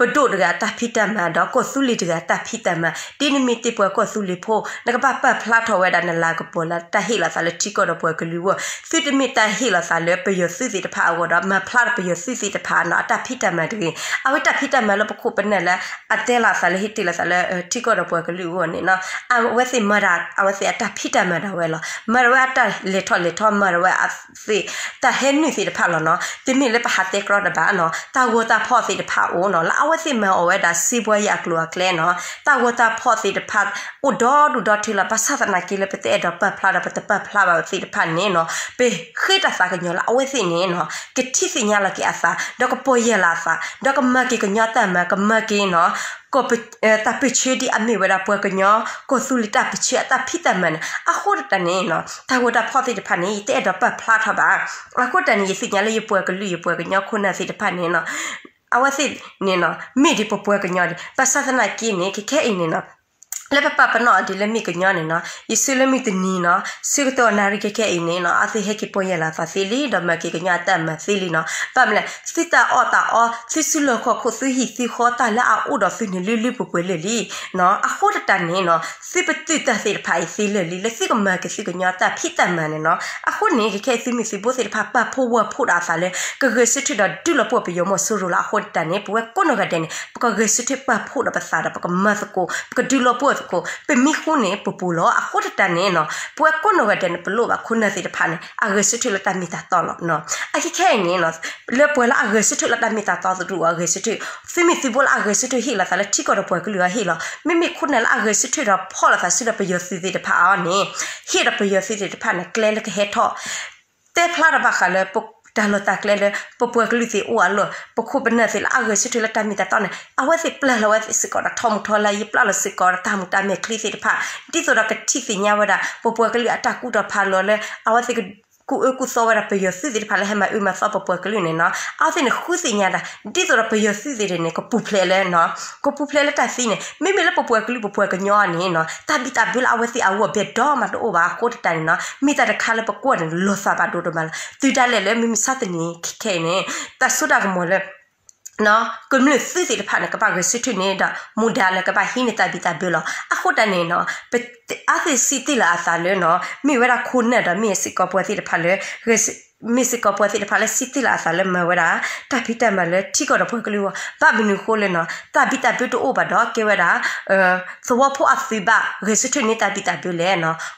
ပဒိၣ်တဂၤအတၢ်ဖံးတၢ်မၤဒီး ကီၢ်သူလ့ၤတဂၤအတၢ်ဖံးတၢ်မၤ ဒ်နမ့ၢ်တ့ၢ်ပှၤကီၢ်သူလ့ၤဖိ နကဘၣ်ပာ်ဖျါထီၣ်ဝဲဒၣ်နလၤကပီၤလၢတၢ်ဟ့ၣ်လီၤသးလၢထံကီၢ်ဒီးပှၤကလုာ်အဂီၢ် သုတမ့ၢ်တၢ်ဟ့ၣ်လီၤသးလၢပယီၤသုးသ့ၣ်တဖၣ်အဂီၢ်ဒီး မၤဖျါထီၣ်ပယီၤသုးသ့ၣ်တဖၣ်နီၤ အတၢ်ဖံးတၢ်မၤတဂ့ၤ အဝဲတၢ်ဖံးတၢ်မၤလၢပခိၣ်ပနၢ်လၢ အတဲလီၤသးလၢဟ့ၣ်တ့ၢ်လီၤသးလၢထံကီၢ်ဒီးပှၤကလုာ်အဂီၢ်န့ၣ်နီၤ အဝဲသ့ၣ်မၤဒၣ် အဝဲသ့ၣ်အတၢ်ဖံးတၢ်မၤဒၣ်ဝဲလီၤ မၤဒၣ်ဝဲအတၢ်လဲၤထီၣ်လဲၤထီ မၤဒၣ်ဝဲအသ့ၣ် တၢ်ဟဲနုာ်သ့ၣ်တဖၣ်လီၤနီၤ တမ့ၢ်လၢပဟးတဲကြီတဘၣ်နီၤ တၢ်ဂီၤတၢ်ဖီၣ်သ့ၣ်တဖၣ်အိၣ်နီၤ လၢအဝဲသ့ၣ်မၤအီၣ်ဝဲဒၣ်စ့ပှၤယၤအကျိၤအကျဲနီၤ တၢ်ဂီၤတၢ်ဖီၣ်သ့ၣ်တဖၣ် အိၣ်ဒီဒူၣ်ဒီထၢလီၤ ဘၣ်ဆၣ်သနာ်က့လၢပတအဲၣ်ဒိးပာ်ဖျါဒီးပတပာ်ဖျါဘၣ်သ့ၣ်တဖၣ်န့ၣ်နီၤ ပဃ့တၢ်သးကညီၤလၢအဝဲသ့ၣ်န့ၣ်နီၤ ကထံၣ်သ့ၣ်ညါလီၤက့ၤအသး ဒီးကပီၢ်ယၢ်လီၤအသး ဒီးကမၤက့ၤကညီတၢ်မၤ ကမၤက့ၤနီၤ ကီၢ်ပ တၢ်ပၢၢ်ဆၢဒ်အမ့ၢ်ဝဲဒၣ်ပှၤကညီ ကီၢ်သူလ့ၤတၢ်ပၢၢ်ဆၢအတၢ်ဖံးတၢ်မၤန့ၣ် အဃိတၢ်န့ၣ်နီၤ တၢ်ဂီၤတၢ်ဖီၣ်သ့ၣ်တဖၣ်န့ၣ် ယတအဲၣ်ဒိးပာ်ဖျါထီၣ်ဘၣ် အဃိတၢ်န့ၣ် ယသ့ၣ်ညါလၢယပှၤကလုာ်ယပှၤကညီခိၣ်နၢ်သ့ၣ်တဖၣ်န့ၣ်နီၤ အဝဲသ့ၣ်န့ၣ်နီၤ မ့ၢ်ဒ်ပပှၤကညီဒ် ဘၣ်ဆၣ်သနာ်က့န့ၣ် ခဲခဲအံၤန့ၣ်နီၤ လၢပပာ်ပနီၣ်အီၤဒ်လၢမ့ၢ်ကညီန့ၣ်နီၤ ယဆၢလၢမုၢ်တနံၤနီၤ ဆၢကတီၢ်နၣ်ရံၣ်ခဲခဲအံၤန့ၣ်နီၤ အဝဲသ့ၣ်ဟဲက့ၤပီၢ်ယၢ်လီၤအသးသ့လံ ဒီးမၤက့ၤကညီအတၢ်မၤသ့လံနီၤ ဘၣ်မနုၤလဲၣ် သုတၢ်အီၣ်တၢ်အီ သုစုလီၢ်ခီၣ်ခိၣ် သုဟံၣ်သုဃီ တၢ်လၢအအိၣ်ဒီးသုန့ၣ် လုၢ်လုၢ်ပှဲၤပှဲၤလၢာ်လံနီၤ အဃိတၢ်န့ၣ်နီၤ သုပတုာ်တၢ်သ့ၣ်တဖၣ်အံၤသ့လၢာ်လံ လၢသုကမၤက့ၤသုကညီတၢ်ဖံးတၢ်မၤန့ၣ်နီၤ အဃိန့ၣ် ခဲခဲအံၤသုးမုၢ်သံၣ်ဘိသ့ၣ်တဖၣ် ပာ်ဖှိၣ်ဝဲဖှိၣ်ဒီးအသးလၢ ကဂဲၤဆၢထၢၣ်ဒီးဒုးလီၤပှီၢ်ပယီၤမီၢ်စိရိၤလီၤ အဃိတၢ်န့ၣ် ပဝဲကိးနီၢ်ဂၤဒဲးန့ၣ် ပကဂဲၤဆၢထၢၣ်ပာ်ဖှိၣ်ဒီးပသးဒီး ပကမၤသကိး ပကဒုးလီၤပှီၢ် ပမ့ၢ်ဃူန့ၣ် ပပူၤလီၤ. အဃိသတးန့ၣ်နီၤ ပဝဲကိးနီၢ်ဂၤဒဲးန့ၣ် ပလိၣ်ဘၣ်ခိၣ်နၢ်သ့ၣ်တဖၣ်န့ၣ် အဂဲၤဆၢထၢၣ်လၢတၢ်မ့ၢ်တၢ်တီလီၤ. အခဲခဲအံၤန့ၣ်နီၤ လၢပှၤလၢအဂဲၤဆၢထၢၣ်လၢတၢ်မ့ၢ်တၢ်တီသတူးအဂဲၤဆၢထၢၣ်, သုးမုၢ်သုးဘိလၢအဂဲၤဆၢထၢၣ်ဟ့ၣ်လီၤသးလၢထံကီၢ်ဒီးပှၤကလုာ်အဟ့ၣ်လီၤ. မ့မ့ၢ်ခိၣ်နၢ်လၢအဂဲၤဆၢထၢၣ်ဒီးဖီၣ်လိာ်သးစုဒီးပယီၤသုးသ့ၣ်တဖၣ်အံၤန့ၣ် ဟ့ၣ်ဒီးပယီၤသုးသ့ၣ်တဖၣ်န့ၣ် ကျဲလၢကဟဲထီၣ် တဲဖျါဒီးဘၣ်ဃးလၢ တၢ်လီၢ်တၢ်ကျဲလၢ ပပှၤကလုာ်သ့ၣ်အိၣ်အလီၢ် ပခိၣ်ပနၢ်သ့ၣ်လၢအဂဲၤဆၢထၢၣ်လၢတၢ်မ့ၢ်တၢ်တီန့ၣ် အဝဲသ့ၣ်ပျၢ်လီၤဝဲသ့ၣ်စ့ၢ်ကီးဒီးထီမူထီလါ ယပျၢ်လီၤစ့ၢ်ကီးဒီးတၢ်မူတၢ်မဲာ်ချံသ့ၣ်တဖၣ် ဒ်သိးဒီးကထံၣ်သ့ၣ်ညါဝဲဒၣ် ပပှၤကလုာ်အတၢ်ကူၣ်ထီၣ်ဖးလီၤလၢ အဝဲသ့ၣ်ကူၣ်အၢကူၣ်သီဝဲဒၣ်ပယီၤသုးသ့ၣ်တဖၣ်လၢဟဲမၤအၢမၤသီပပှၤကလုာ်န့ၣ်နီၤ အဝဲသ့ၣ်န့ၣ်ဃုသ့ၣ်ညါတၢ် ဒ်သိးဒီးပယီၤသုးသ့ၣ်န့ၣ် ကပူၤဖျဲးလၢ ကပူၤဖျဲးလၢတၢ်သံန့ၣ် မ့မ့ၢ်လၢပပှၤကလုာ်ပပှၤကညီန့ၣ်နီၤ တၢ်ဘံၣ်တၢ်ဘၢလၢအဝဲသ့ၣ်အဂီၢ်ဘဲၣ်ဒိးမးတအိၣ်ဘၣ်အဃိသတးန့ၣ်နီၤ မ့ၢ်တၢ်တခါလၢပကွၢ်န့ၣ် လီၤသးဘၣ်ဒိဒိၣ်မးလီၤ. တုၤဒၣ်လဲာ်လၢမုၢ်မဆါတနံၤခဲအံၤန့ၣ် တၢ်စိတၢ်ကမီၤလၢ ကမျၢၢ်သုးသ့ၣ်တဖၣ်န့ၣ် ကဘၣ်ဂဲၤဆၢထၢၣ်န့ၣ်ဒီး မူဒါလၢကဘၣ်ဟံးန့ၢ်တၢ်ဘံၣ်တၢ်ဘၢလီၤ. အဃိတၢ်န့ၣ်နီၤ ပအါသ့ၣ်စံးတ့ၢ်လီၤအသးလၢနီၤ မ့ၢ်ဝဲဒၣ်ခိၣ်နၢ်ဒီးမ့ၢ်စ့ၢ်ကီးပှၤသ့ၣ်တဖၣ်လၢ မ့ၢ်စ့ၢ်ကီးပှၤသ့ၣ်တဖၣ်လၢစံးတ့ၢ်လီၤအသးလၢမၤဝဲဒၣ် တၢ်ဖံးတၢ်မၤလၢထံကီၢ်ဒီးပှၤကလုာ်အဂီၢ် ဘၣ်မနုၤအဃိလဲၣ်နီၤ တၢ်ဘံၣ်တၢ်ဘၢတအိၣ်ဘၣ်ဒီးကဲဝဲဒၣ် သဝီဖိအသုးဘၣ်ဂဲၤဆၢထၢၣ်န့ၢ်တၢ်ဘံၣ်တၢ်ဘၢလဲၣ်နီၤ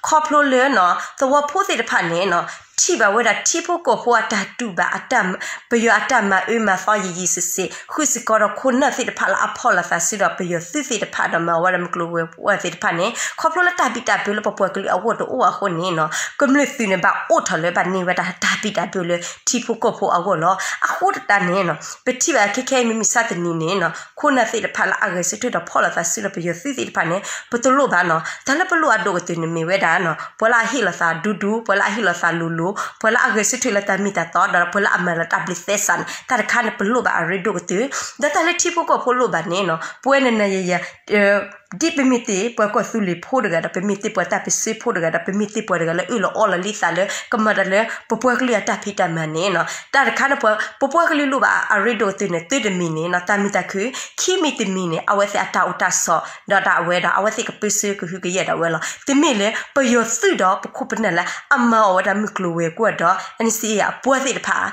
ခီဖျိလၢနီၤ သဝီဖိသ့ၣ်တဖၣ်န့ၣ်နီၤ ထံၣ်ဘၣ်ဝဲဒၣ်ထံဖိကီၢ်ဖိအတၢ်တူၢ်ဘၣ် ပယီၤအတၢ်မၤအၢမၤသီယံာ်ယံာ်စ့ၢ်စ့ၢ် ဃုာ်စ့ၢ်ကီးဒီးခိၣ်နၢ်သ့ၣ်တဖၣ်လၢအဖီၣ်လိာ်သးစုဒီးပယီၤသုးသ့ၣ်တဖၣ်ဒီး မၤဝဲဒၣ်မုၢ်ကျိၤဝဲၤကွာ်သ့ၣ်တဖၣ်န့ၣ် ခီဖျိလၢတၢ်ဘံၣ်တၢ်ဘၢလၢပပှၤကလုာ်အဂီၢ်တအိၣ်အဃိန့ၣ်နီၤ ကမျၢၢ်သုးန့ၣ် ဘၣ်အိၣ်ထီၣ်လၢဘၣ်န့ၢ်ဝဲဒၣ်တၢ်ဘံၣ်တၢ်ဘၢလၢထံဖိကီၢ်ဖိအဂီၢ်လီၤ. အဃိသတးန့ၣ်နီၤ ပထံၣ်ဘၣ်ခဲခဲအံၤ မုၢ်မဆါတနံၤန့ၣ်နီၤ ခိၣ်နၢ်သ့ၣ်တဖၣ်လၢအဂဲၤဆၢထၢၣ်ဒီးဖီၣ်လိာ်သးစုဒီးပယီၤသုးသ့ၣ်တဖၣ်န့ၣ် ပတလိၣ်ဘၣ်နီၤ တၢ်လၢပလိၣ်အဒိၣ်ကတၢၢ်န့ၣ်မ့ၢ်ဝဲဒၣ်နီၤ ပှၤလၢအဟ့ၣ်လိာ်သးဒူဒူ ပှၤလၢအဟ့ၣ်လိာ်သးလိၤလိၤ ပှၤလၢအဂဲၤဆၢထၢၣ်လၢတၢ်မ့ၢ်တၢ်တီ ဒီးပှၤလၢအမၤလၢတၢ်ဘျုးသဲစးန့ၣ် တၢ်တခါန့ၣ် ပလိၣ်ဘၣ်အရ့ဒိၣ်ကတၢၢ် ဒီးတၢ်လၢထံဖိကီၢ်ဖိလိၣ်ဘၣ်န့ၣ်နီၤ ပဝဲနၤနၤယၤယၤ ဒ်ပမ့ၢ်တ့ၢ်ပှၤကီၢ်သူလ့ၤဖိတဂၤဒီး ပမ့ၢ်တ့ၢ်ပှၤတၢ်ပၢၢ်ဆၢဖိတဂၤဒီး ပမ့ၢ်တ့ၢ်ပှၤတဂၤလၢအၢၣ်လီၤအီလီၤလံသးလၢ ကမၤတၢ်လၢပပှၤကလုာ်အတၢ်ဖံးတၢ်မၤန့ၣ်နီၤ တၢ်တခါန့ၣ် ပပှၤကလုာ်လိၣ်ဘၣ်အရ့ဒိၣ်ကတၢၢ်န့ၣ် တၢ်တမံၤန့ၣ်နီၤ တၢ်မုာ်တၢ်ခုၣ် ခံမံၤတမံၤန့ၣ် အဝဲသ့ၣ်အတၢ်အိၣ်တၢ်ဆိး ဒီးဒၣ်ဝဲဒီး အဝဲသ့ၣ်ကပၢၢ်ဆၢကဟုကယာ်ဒၣ်ဝဲလီၤ. တမ့ၢ်လၢပယီၤသုးဒီးပခိၣ်ပနၢ်လၢ အမၤအီၣ်ဝဲဒၣ်မုၢ်ကျိၤဝဲၤကွာ်ဒီး NCA အပှၤသ့ၣ်တဖၣ်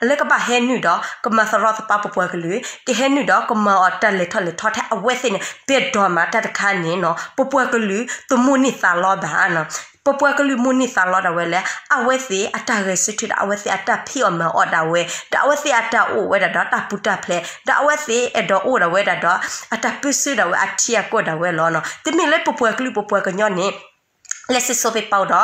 လၢကဘၣ်ဟဲနုာ်ဒီး ကမၤသရီသပါပပှၤကလုာ် ကဟဲနုာ်ဒီးကမၤအီၤတၢ်လဲၤထီၣ်လဲၤထီထဲအဝဲသ့ၣ်န့ၣ် ဘဲၣ်ဒိးမးတၢ်တခါန့ၣ်နီၤ ပပှၤကလုာ်တမိၣ်န့ၢ်သးလီဘၣ်နီၤ ပပှၤကလုာ်မိၣ်န့ၢ်သးလီဒၣ်ဝဲလၢ အဝဲသ့ၣ်အတၢ်ဂဲၤဆၢထၢၣ်ဒီး အဝဲသ့ၣ်အတၢ်ဖံးအီၣ်မၤအီၣ်ဒၣ်ဝဲ ဒီးအဝဲသ့ၣ်အတၢ်အိၣ်ဝဲဒၣ်ဒီးတၢ်ပူၤတၢ်ဖျဲး ဒီးအဝဲသ့ၣ်အဲၣ်ဒိးအိၣ်ဒၣ်ဝဲဒၣ်ဒီး အတၢ်ပၢၢ်ဆၢဒၣ်ဝဲအထံအကီၢ်ဒၣ်ဝဲလီၤ. တမ့ၢ်လၢပပှၤကလုာ်ပပှၤကညီန့ၣ် လဲၤစိၤစိၤပ့ၤ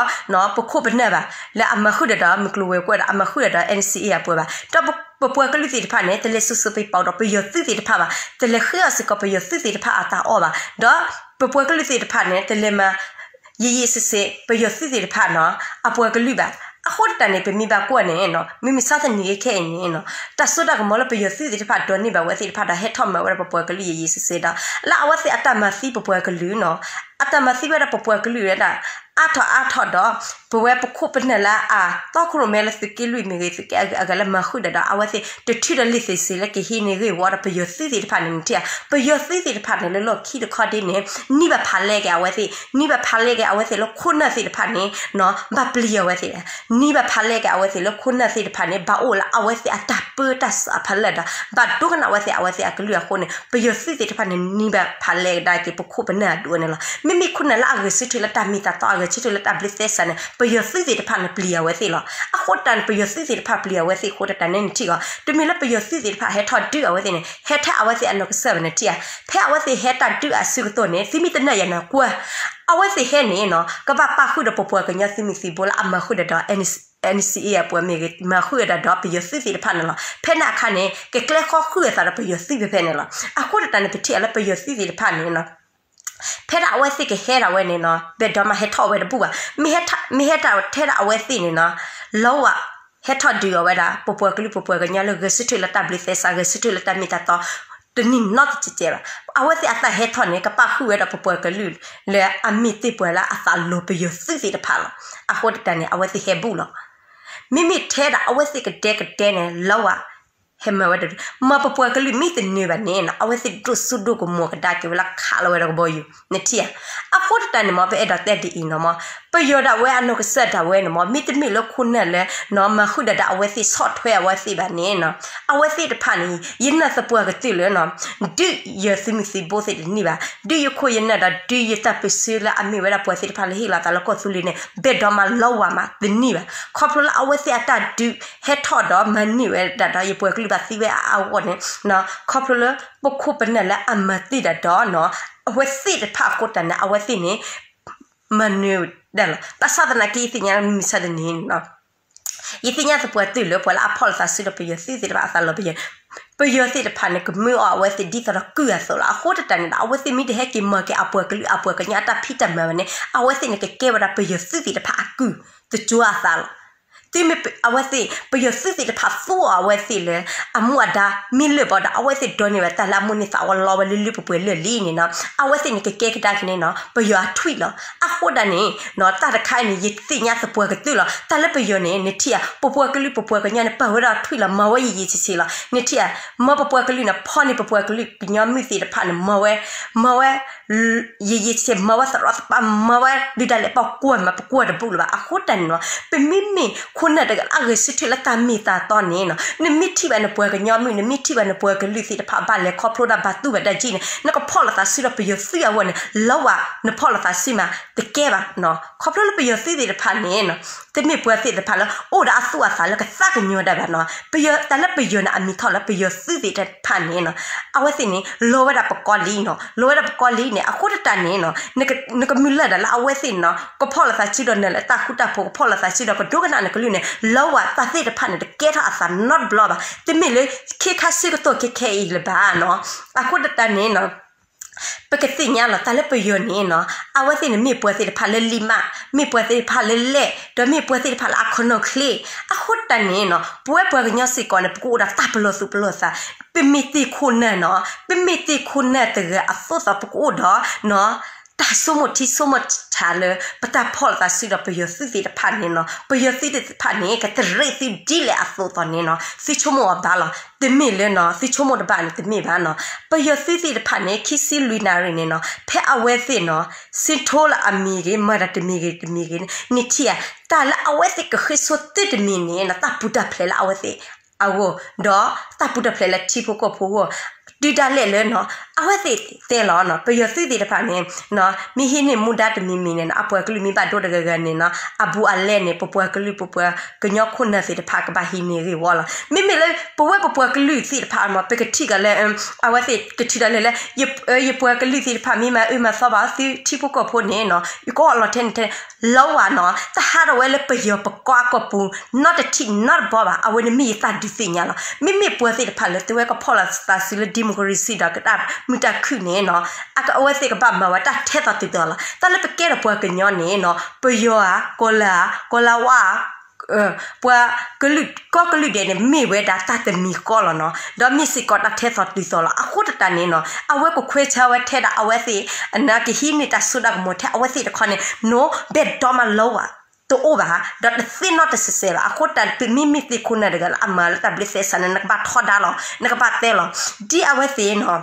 ပီၤဒီး ပခိၣ်ပနၢ်ဘၣ် လၢအမၤဃုာ်ဒီးဒီး မုၢ်ကျိၤဝဲၤကွာ်ဒီး အမၤဃုာ်ဒီးဒီး NCA အပှၤဘၣ်. ဒီးပပှၤကလုာ်သ့ၣ်တဖၣ်န့ၣ် တလဲၤစိၤစိၤပ့ၤပီၤဒီးပယီၤသုးသ့ၣ်တဖၣ်ဘၣ်. တလဲၤဃ့အီၣ်စ့ၢ်ကီးပယီၤသုးသ့ၣ်တဖၣ်အတၢ်အီၣ်ဘၣ်. ဒီးပပှၤကလုာ်သ့ၣ်တဖၣ်န့ၣ် တလဲၤမၤ ယံာ်ယံာ်စ့ၢ်စ့ၢ် ပယီၤသုးသ့ၣ်တဖၣ်နီၤ အပှၤကလုာ်ဘၣ်. အဃိသတးန့ၣ် ပမ့ၢ်ဘၣ်ကွၢ်န့ၣ်နီၤ မုၢ်မဆါတနံၤခဲအံၤန့ၣ်နီၤ တၢ်စိတၢ်ကမီၤလၢပယီၤသုးသ့ၣ်တဖၣ်ဒိးန့ၢ်ဘၣ်ဝဲသ့ၣ်တဖၣ်ဒီး ဟဲထီၣ်မၤဝဲဒၣ်ပပှၤကလုာ်ယံာ်ယံာ်စ့ၢ်စ့ၢ်ဒီး လၢအဝဲသ့ၣ်အတၢ်မၤသံပပှၤကလုာ်နီၤ အတၢ်မၤသံဝဲဒၣ်ပပှၤကလုာ်ဝဲဒၣ် အါထီၣ်အါထီၣ်ဒီး ပဝဲပခိၣ်ပနၢ်လၢအတီခိၣ်ရိၣ်မဲလၢသုးက့လွံၢ်မ့ၢ်ဂ့ၤ သုးက့အဂၤလၢမၤဃုာ်ဒီးဒီး အဝဲသ့ၣ်တထုးဒီးလံာ်သ့ၣ်စ့ၢ်လၢကဟံးန့ၢ်ဂ့ၢ်ဝီဒီးပယီၤသုးသ့ၣ်တဖၣ်န့ၣ်ထံၣ်ဧါ. ပယီၤသုးသ့ၣ်တဖၣ်န့ၣ် လၢလီၢ်ခံတခီဒ်န့ၣ် နံၤဘၣ်ဖးလဲက့ၤအဝဲသ့ၣ် နံၤဘၣ်ဖးလဲက့ၤအဝဲသ့ၣ်လၢခိၣ်နၢ်သ့ၣ်တဖၣ်န့ၣ် ဘၣ်ပျံၤအဝဲသ့ၣ် နံၤဘၣ်ဖးလဲက့ၤအဝဲသ့ၣ်လၢခိၣ်နၢ်သ့ၣ်တဖၣ်န့ၣ် ဘၣ်အိၣ်လၢအဝဲသ့ၣ်အတၢ်ပၢတၢ်ဆးအဖီလာ်ဒီး ဘၣ်ဒိကနၣ်အဝဲသ့ၣ် အဝဲသ့ၣ်အကလုၢ်အဃိန့ၣ် ပယီၤသုးသ့ၣ်တဖၣ်န့ၣ် နံၤဘၣ်ဖးလဲကဒါက့ၤပခိၣ်ပနၢ်အဒိၣ်န့ၣ်လီၤ. မ့မ့ၢ်ခိၣ်နၢ်လၢအဂဲၤဆၢထၢၣ်လၢတၢ်မ့ၢ်တၢ်တီ အဂဲၤဆၢထၢၣ်လၢတၢ်ဘျုးသဲစးန့ၣ် ပယီၤသုးသ့ၣ်တဖၣ်န့ၣ်ပျံၤအဝဲသ့ၣ်လီၤ. အဃိတၢ်န့ၣ် ပယီၤသုးသ့ၣ်တဖၣ်ပျံၤအဝဲသ့ၣ်အဃိတၢ်န့ၣ်နထံၣ်အီၤ တမ့ၢ်လၢပယီၤသုးသ့ၣ်တဖၣ်ဟဲထီၣ်ဒုးအဝဲသ့ၣ်န့ၣ် ဟဲထဲအဝဲသ့ၣ်အနီၢ်ကစၢ်ဘၣ်န့ၣ်ထံၣ်ဧါ. ဖဲအဝဲသ့ၣ်ဟဲတၢ်ဒုးအစုကတိၢ်န့ၣ် သုမ့ၢ်တနာ်ယၤန့ၣ်ကွၢ် အဝဲသ့ၣ်ဟဲန့ၣ်နီၤ ကဘၣ်ပာ်ဃုာ်ဒီးပပှၤကညီသုးမုၢ်သံၣ်ဘိလၢအမၤဃုာ်ဒီးဒီး NCA အပှၤမ့ၢ်ဂ့ၤ မၤဃုာ်ဒီးဒီးပယီၤသုးသ့ၣ်တဖၣ်န့ၣ်လီၤ. ဖဲန့ၣ်အခါန့ၣ် ကကျဲဃီဃုာ်အသးဒီးပယီၤသုးဖဲဖဲန့ၣ်လီၤ. အဃိတၢ်န့ၣ် ပထံၣ်အီၤလၢပယီၤသုးသ့ၣ်တဖၣ်န့ၣ်နီၤ ဖဲဒၣ်အဝဲသ့ၣ်ကဟဲဒၣ်ဝဲန့ၣ်နီၤ ဘဲၣ်ဒိးမးဟဲထီၣ်ဝဲတဘူၣ်ဘၣ်. မ့ၢ်ဟဲထီၣ်ထဲဒၣ်အဝဲသ့ၣ်န့ၣ်နီၤ လီဝဲ ဟဲထီၣ်ဒုးအီၤဝဲဒၣ် ပပှၤကလုာ်ပပှၤကညီလၢဂဲၤဆၢထၢၣ်လၢတၢ်ဘျုးသဲစး ဂဲၤဆၢထၢၣ်လၢတၢ်မ့ၢ်တၢ်တီ တနံၤနီတစဲးစဲးဘၣ်. အဝဲသ့ၣ်အတၢ်ဟဲထီၣ်န့ၣ် ကပာ်ဃုာ်ဝဲဒၣ်ပပှၤကလုာ်လၢအမ့ၢ်တ့ၢ်ပှၤလၢအသးလီၤပယီၤသုးသ့ၣ်တဖၣ်လီၤ. အဃိတၢ်န့ၣ် အဝဲသ့ၣ်ဟဲဘူၣ်လီၤ. မ့မ့ၢ်ထဲဒၣ်အဝဲသ့ၣ်ကဒဲကဒဲန့ၣ် လီဝဲ ဟဲမၤဝဲတဒု, မ့ၢ်ပပှၤကလုာ်မ့ၢ်တနၢၤဘၣ်န့ၣ်နီၤ အဝဲသ့ၣ်ဒိၣ်စိဒိၣ်ကမီၤကဒါက့ၤဝဲလၢခးလီၤဝဲဒီးကဘီယူၤ နထံၣ်ဧါ. အဃိတၢ်န့ၣ်မ့ၢ် ပအဲၣ်ဒိးတဲဒ်အံၤနီၤမ့ၢ် ပယီၤဒၣ်ဝဲအနီၢ်ကစၢ်ဒၣ်ဝဲန့ၣ်မ့ၢ် မ့တမ့ၢ်လၢခိၣ်နၢ်လၢနီၤ မၤဃုာ်ဒီးဒၣ်အဝဲသ့ၣ်ဆီၣ်ထွဲအဝဲသ့ၣ်ဘၣ်န့ၣ်နီၤ အဝဲသ့ၣ်တဖၣ်န့ၣ် ယနာ်သပှၢ်ကတၢၢ်လၢနီၤ ဒုးယသုးမုၢ်သံၣ်ဘိသ့ၣ်တန့ၢ်ဘၣ်, ဒုးယခိၣ်ယနၢ်ဒီး ဒုးယတၢ်ပၢၢ်ဆၢလၢအမ့ၢ်ဝဲဒၣ်ပှၤသ့ၣ်တဖၣ်လၢဟ့ၣ်လီၤသးလၢကီၢ်သူလ့ၤန့ၣ် ဘဲၣ်ဒီမါလီဝါမးတန့ၢ်ဘၣ်. ခီဖျိလၢအဝဲသ့ၣ်အတၢ်ဒုးဟဲထီၣ်ဒီးမၤန့ၢ်ဝဲဒၣ်ဒီးယပှၤကလုာ်ဘၣ်သံဝဲအါအါဂီၢ်န့ၣ် ခီဖျိလၢပခိၣ်ပနၢ်လၢအမၤတ့ၢ်ဒၣ်ဒီးနီၤ အဝဲသ့ၣ်တဖၣ်အဃိတၢ်န့ၣ် အဝဲသ့ၣ်န့ၣ် မၤနၢၤဒၣ်လီၤ. ဘၣ်ဆၣ်သနာ်က့ ယသ့ၣ်ညါမုၢ်မဆါတနံၤန့ၣ်နီၤ ယသ့ၣ်ညါသပှၢ်ကတၢၢ်လၢပှၤလၢအဖီၣ်လိာ်သးစုဒီးပယီၤသုးသ့ၣ်တဖၣ်အသးလီၤပယီၤ, ပယီၤသ့ၣ်တဖၣ်န့ၣ် ကမၢအီၤအဝဲသ့ၣ်ဒ်သိးဒီးကုၢ်အသိးလီၤ. အဃိတၢ်န့ၣ်ဒီး အဝဲသ့ၣ်မ့ၢ်တဟဲက့ၤမၤက့ၤအပှၤကလုာ်အပှၤကညီအတၢ်ဖံးတၢ်မၤဘၣ်န့ၣ် အဝဲသ့ၣ်န့ၣ်ကကဲဝဲဒၣ်ပယီၤသုးသ့ၣ်တဖၣ်အကုၢ်တကၠိအသးလီၤ. တုၤမ့ၢ်အဝဲသ့ၣ် ပယီၤသုးသ့ၣ်တဖၣ်သူအီၤအဝဲသ့ၣ်လၢ အမူအဒါမ့ၢ်လၢာ်ဘၣ်ဒီး အဝဲသ့ၣ်ဒိးန့ၢ်ဝဲတၢ်လၢအမိၣ်န့ၢ်သးဝဲလီဝဲလၢလၢပှဲၤပှဲၤလၢာ်လံန့ၣ်နီၤ အဝဲသ့ၣ်န့ၣ်ကကဲကဒါက့ၤန့ၣ်နီၤ ပယီၤအထွံၣ်လီၤ. အဃိဒၣ်န့ၣ်နီၤ တၢ်တခါအံၤန့ၣ် ယသ့ၣ်ညါသပှၢ်ကတၢၢ်လီၤ. တၢ်လၢပယီၤန့ၣ် နထံၣ်ဧါ ပပှၤကလုာ်ပပှၤကညီန့ၣ် ပာ်ဝဲဒၣ်ထွံၣ်လီၤ. မၤဝဲယံာ်ယံာ်ဆံးဆံးလီၤ. နထံၣ်ဧါ မ့ၢ်ပပှၤကလုာ်န့ၣ် ဖီၣ်န့ၢ်ပပှၤကလုာ်ကညီမုၢ်သ့ၣ်တဖၣ်န့ၣ် မၤဝဲ မၤဝဲ ယံာ်ယံာ်ဆံးဆံး မၤဝဲသရီသပး မၤဝဲဒုးဒၣ်လဲာ် ပကွၢ်မး ပကွၢ်တဘူၣ်လၢၤဘၣ်. အဃိတၢ်န့ၣ်နီၤ ပမ့မ့ၢ်ခိၣ်နၢ်တဂၤလၢအဂဲၤဆၢထၢၣ်လၢတၢ်မ့ၢ်တၢ်တီန့ၣ်နီၤ နမ့ၢ်ထံၣ်ဘၣ်နပှၤကညီမုၢ် နမ့ၢ်ထံၣ်ဘၣ်နပှၤကလုာ်သ့ၣ်တဖၣ်ဘၣ်လဲၤခီဖျိဒၣ်ဘၣ်တူၢ်ဘၣ်တၢ်ကံၣ်န့ၣ် နကဖီၣ်လိာ်သးစုဒီးပယီၤသုးအဂီၢ်န့ၣ် လၢဝဲနဖီၣ်လိာ်သးစုမး တကဲဘၣ်နီၤ. ခီဖျိလၢပယီၤသုးသ့ၣ်တဖၣ်န့ၣ်နီၤ တမ့ၢ်ပှၤသ့ၣ်တဖၣ်လၢ အိၣ်ဒီးအသူၣ်အသးလၢကသးကညီၤဒၣ်ဘၣ်နီၤ. ပယီၤ တၢ်လၢပယီၤန့ၣ် အမံၤထီၣ်လၢပယီၤသုးသ့ၣ်တဖၣ်န့ၣ်နီၤ အဝဲသ့ၣ်န့ၣ် လီၤဝဲဒၣ်ပကီၢ်လံနီၤ လီၤဝဲဒၣ်ပကီၢ်လံန့ၣ် အဃိတၢ်န့ၣ်နီၤ နကမုၢ်လၢ်ဒၣ်လၢအဝဲသ့ၣ်နီၤ ကဖီၣ်လိာ်သးစုဒီးနၤလၢတၢ်ဃူတၢ်ဖိး ကဖီၣ်လိာ်သးစုဒီးကဒိကနၣ်နကလုၢ်န့ၣ် လၢဝဲတၢ်သ့ၣ်တဖၣ်န့ၣ် တကဲထီၣ်အသးနီတဘျီဘၣ်. တမ့ၢ်လၢ ခ့ခါဆၢကတီၢ်ခဲခဲအံၤလၢၤဘၣ်နီၤ. အဃိတၢ်န့ၣ်နီၤ ပကသ့ၣ်ညါလီၤ တၢ်လၢပယီၤန့ၣ်နီၤ အဝဲသ့ၣ်န့ၣ် မ့ၢ်ပှၤသ့ၣ်တဖၣ်လၢလံၣ်မး မ့ၢ်ပှၤသ့ၣ်တဖၣ်လၢလဲၢ် ဒီးမ့ၢ်ပှၤသ့ၣ်တဖၣ်လၢအခီၣ်နီၣ်ချ့. အဃိတၢ်န့ၣ်နီၤ ပဝဲပှၤကညီစ့ၢ်ကီးန့ၣ် ပကအိၣ်ဒီးတၢ်ပလီၢ်သူၣ်ပလီၢ်သး ပမ့ၢ်သ့ၣ်ခိၣ်နၢ်နီၤ ပမ့ၢ်သ့ၣ်ခိၣ်နၢ်တဂၤအသိးသိး ပကအိၣ်ဒီးနီၤ တၢ်ဆိကမိၣ်ထံဆိကမိၣ်ဆးလၢ ပတၢ်ဖီၣ်လိာ်သးစုဒီးပယီၤသုးသ့ၣ်တဖၣ်န့ၣ်နီၤ ပယီၤသုးသ့ၣ်တဖၣ်န့ၣ် ကတရံးသုဒ်လဲၣ်အသိးသိးန့ၣ်နီၤ သုဆိကမိၣ်အီၤဘၣ်လီၤ. တမ့ၢ်လၢနီၤ သုဆိကမိၣ်တဘၣ်န့ၣ် တမ့ၢ်ဘၣ်နီၤ. ပယီၤသုးသ့ၣ်တဖၣ်န့ၣ် ခံဆံလွံၢ်နၣ်ရံၣ်န့ၣ်နီၤ ဖဲအဝဲသ့ၣ်နီၤ ဆ့ထိလၢအမံၤဂ့ၤ မၤတၢ်တမံၤဂ့ၤတမံၤဂ့ၤန့ၣ် နထံၣ်ဧါ တၢ်လၢအဝဲသ့ၣ်ကဃ့ဆိတၢ်တမံၤန့ၣ်နီၤ တၢ်ပူၤတၢ်ဖျဲးလၢအဝဲသ့ၣ်အဂီၢ် ဒီးတၢ်ပူၤတၢ်ဖျဲးလၢထံဖိကီၢ်ဖိအဂီၢ် တုၤဒၣ်လဲာ်လၢနီၤ အဝဲသ့ၣ်တဲလီၤနီၤ ပယီၤသုးသ့ၣ်တဖၣ်န့ၣ် မ့ၢ်ဟံးန့ၢ်မူဒါတမံၤမံၤန့ၣ်နီၤ အပှၤကလုာ်မ့ၢ်ဘၣ်ဒိတဂၤဂၤန့ၣ်နီၤ အဘူးအလဲန့ၣ် ပပှၤကလုာ် ပပှၤကညီခိၣ်နၢ်သ့ၣ်တဖၣ်ကဘၣ်ဟံးန့ၢ်ဂ့ၢ်ဝီလီၤ. မ့မ့ၢ်လၢပဝဲပပှၤကလုာ်သ့ၣ်တဖၣ်မ့ၢ် ပကထံၣ်ကလၢ အဝဲသ့ၣ်ကထံၣ်ဒၣ်လဲာ်လၢ ယပှၤကလုာ်သ့ၣ်တဖၣ်မ့ၢ်မၤအၢမၤသီဘၣ်သုထံဖိကီၢ်ဖိန့ၣ်နီၤ ယကအီၣ်လီၤထဲန့ၣ်ထဲ လၢဝဲနီၤ တဟးထီၣ်ဝဲလၢပယီၤပကီၢ်အကီၢ်ပူၤ နီတထံၣ်နီတဘီဘၣ် အဝဲန့ၣ်မ့ၢ်ယတၢ်ဒုးသ့ၣ်ညါလီၤ. မ့မ့ၢ်ပှၤသ့ၣ်တဖၣ်လၢတဝဲကဖီၣ်လိာ်သးစုလၢ democracy ဒီးကတၢ်မုာ်တၢ်ခုၣ်န့ၣ်နီၤ အဝဲသ့ၣ်ကဘၣ်မၤဝဲတၢ်ထဲသိးတုၤသိးလီၤ. တၢ်လၢပကဲထီၣ်ပှၤကညီန့ၣ်နီၤ ပယီၤဧါ ကီၤလၤဧါ ကီၤလၤဝါဧါ ပှၤကလုာ်ကီၢ်ကလုာ်ဒဲးန့ၣ် မ့ၢ်ဝဲဒၣ်တၢ်တမံၤဃီလီၤနီၤ ဒီးမ့ၢ်စ့ၢ်ကီးတၢ်ထဲသိးတုၤသိးလီၤ. အဃိတၢ်န့ၣ်နီၤ အဝဲကခွဲးဆါဝဲထဲဒၣ်အဝဲသ့ၣ် အနၢ်ကဟံးန့ၢ်တၢ်စိတၢ်ကမီၤထဲအဝဲသ့ၣ်တခီန့ၣ် နီၤ ဘဲၣ်ဒီမါလီဝဲ တအိၣ်ဘၣ် ဒီးတသ့ၣ်နီၣ်တစဲးစဲးလီၤ. အဃိတၢ်ပမ့မ့ၢ်သ့ၣ်ခိၣ်နၢ်တဂၤလၢအမၤလၢတၢ်ဘျုးသဲစးန့ၣ် နကဘၣ်ထီဒါလီၤ နကဘၣ်တဲလီၤ ဒ်အဝဲသ့ၣ်နီၤ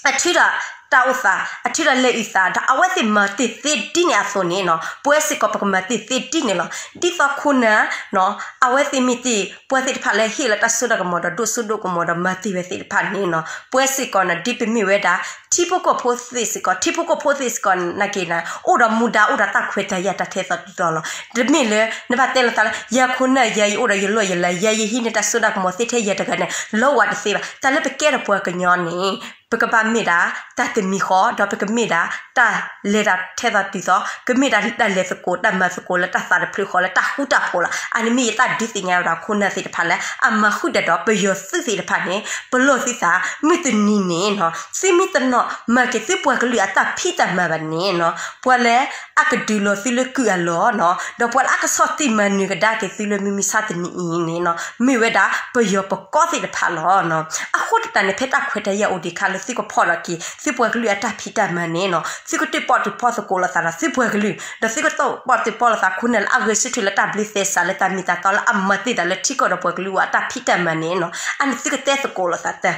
အထုးဒီးတၢ်အိၣ်သး အထုးဒီးလဲၤအုၣ်သး ဒီးအဝဲသ့ၣ်မၤတ့ၢ်သ့ဒ်န့ၣ်အသိးန့ၣ်နီၤ ပဝဲစ့ၢ်ကီးပကမၤတ့ၢ်သ့ဒ်န့ၣ်လီၤ. ဒ်သိးခိၣ်နၢ်နီၤ အဝဲသ့ၣ်မ့ၢ်တ့ၢ် ပှၤသ့ၣ်တဖၣ်လၢဟ့ၣ်လီၤတၢ်စိတၢ်ကမီၤဒီးဒိၣ်စိဒိၣ်ကမီၤဒီးမၤတ့ၢ်ဝဲသ့ၣ်တဖၣ်န့ၣ်နီၤ ပဝဲစ့ၢ်ကီးန့ၣ် ဒ်ပမ့ၢ်ဝဲဒၣ် ထံဖိကီၢ်ဖိသ့ၣ်စ့ၢ်ကီး ထံဖိကီၢ်ဖိသ့ၣ်စ့ၢ်ကီးနာ်က့န့ၣ် အိၣ်ဒီးမူဒါအိၣ်ဒီးတၢ်ခွဲးတၢ်ယာ်တၢ်ထဲသိးတုၤသိးလီၤ. တမ့ၢ်လၢ နဘၣ်တဲလီၤသးလၢ ယၤခိၣ်နၢ်ယၤယအိၣ်ဒီးယလီၢ်ယလၤ ယၤယဟံးန့ၢ်တၢ်စိတၢ်ကမီၤသ့ထဲယၤတဂၤန့ၣ် လၢဝဲတသ့ဘၣ်. တၢ်လၢပကဲထီၣ်ပှၤကညီန့ၣ် ပကဘၣ်မ့ၢ်ဒၣ် တၢ်တမံၤဃီ ဒီးပကမ့ၢ်ဒၣ် တၢ်လဲၤတၢ်ထဲသိးတုၤသိး ကမ့ၢ်ဒၣ်တၢ်လဲၤသကိး တၢ်မၤသကိးလၢတၢ်သးတဖျၢၣ်ဃီလၢတၢ်ဃူတၢ်ဖိးလီၤ. အန့ၣ်မ့ၢ်ယတၢ်ဒုးသ့ၣ်ညါဝဲဒၣ်ခိၣ်နၢ်သ့ၣ်တဖၣ်လၢ အမၤဃုာ်တၢ်ဒီးပယီၤသုးသ့ၣ်တဖၣ်န့ၣ် ပလီၢ်သုသး မုၢ်တနံၤန့ၣ်နီၤ သုမ့ၢ်တနီၣ်မၤက့ၤသုပှၤကလုာ်အတၢ်ဖံးတၢ်မၤဘၣ်န့ၣ်နီၤ ပှၤလၢအကဒုးလီၤသုလၢကုၢ်အလီၢ်နီၤ ဒီးပှၤလၢအကဆီၣ်တံၢ်မၤနၢၤကဒါက့ၤသုလၢမုၢ်မဆါတနံၤအံၤန့ၣ်နီၤ မ့ၢ်ဝဲဒၣ်ပယီၤပကီၢ်သ့ၣ်တဖၣ်လီၤ. အဃိတၢ်န့ၣ် ဖဲတၢ်ခွဲးတၢ်ယာ်အိၣ်ဒံးအခါ သုကဖီၣ်ဒီးက့ၤ သုပှၤကလုာ်အတၢ်ဖံးတၢ်မၤန့ၣ်နီၤ, သုကတၢၣ်ပီၣ်တၢၣ်ပီသကိးလိာ်သးဒီးသုပှၤကလုာ်, ဒီးသုကတၢၣ်ပီၣ်တၢၣ်ပီလိာ်သး ခိၣ်နၢ်လၢအဂဲၤဆၢထၢၣ်လၢတၢ်ဘျုးသဲစးလၢတၢ်မ့ၢ်တၢ်တီလၢအမၤတ့ၢ်တၢ်လၢထံကီၢ်ဒီးပှၤကလုာ်အတၢ်ဖံးတၢ်မၤန့ၣ်နီၤ, အန့ၣ်သုကတဲသကိးလိာ်သးတၢ်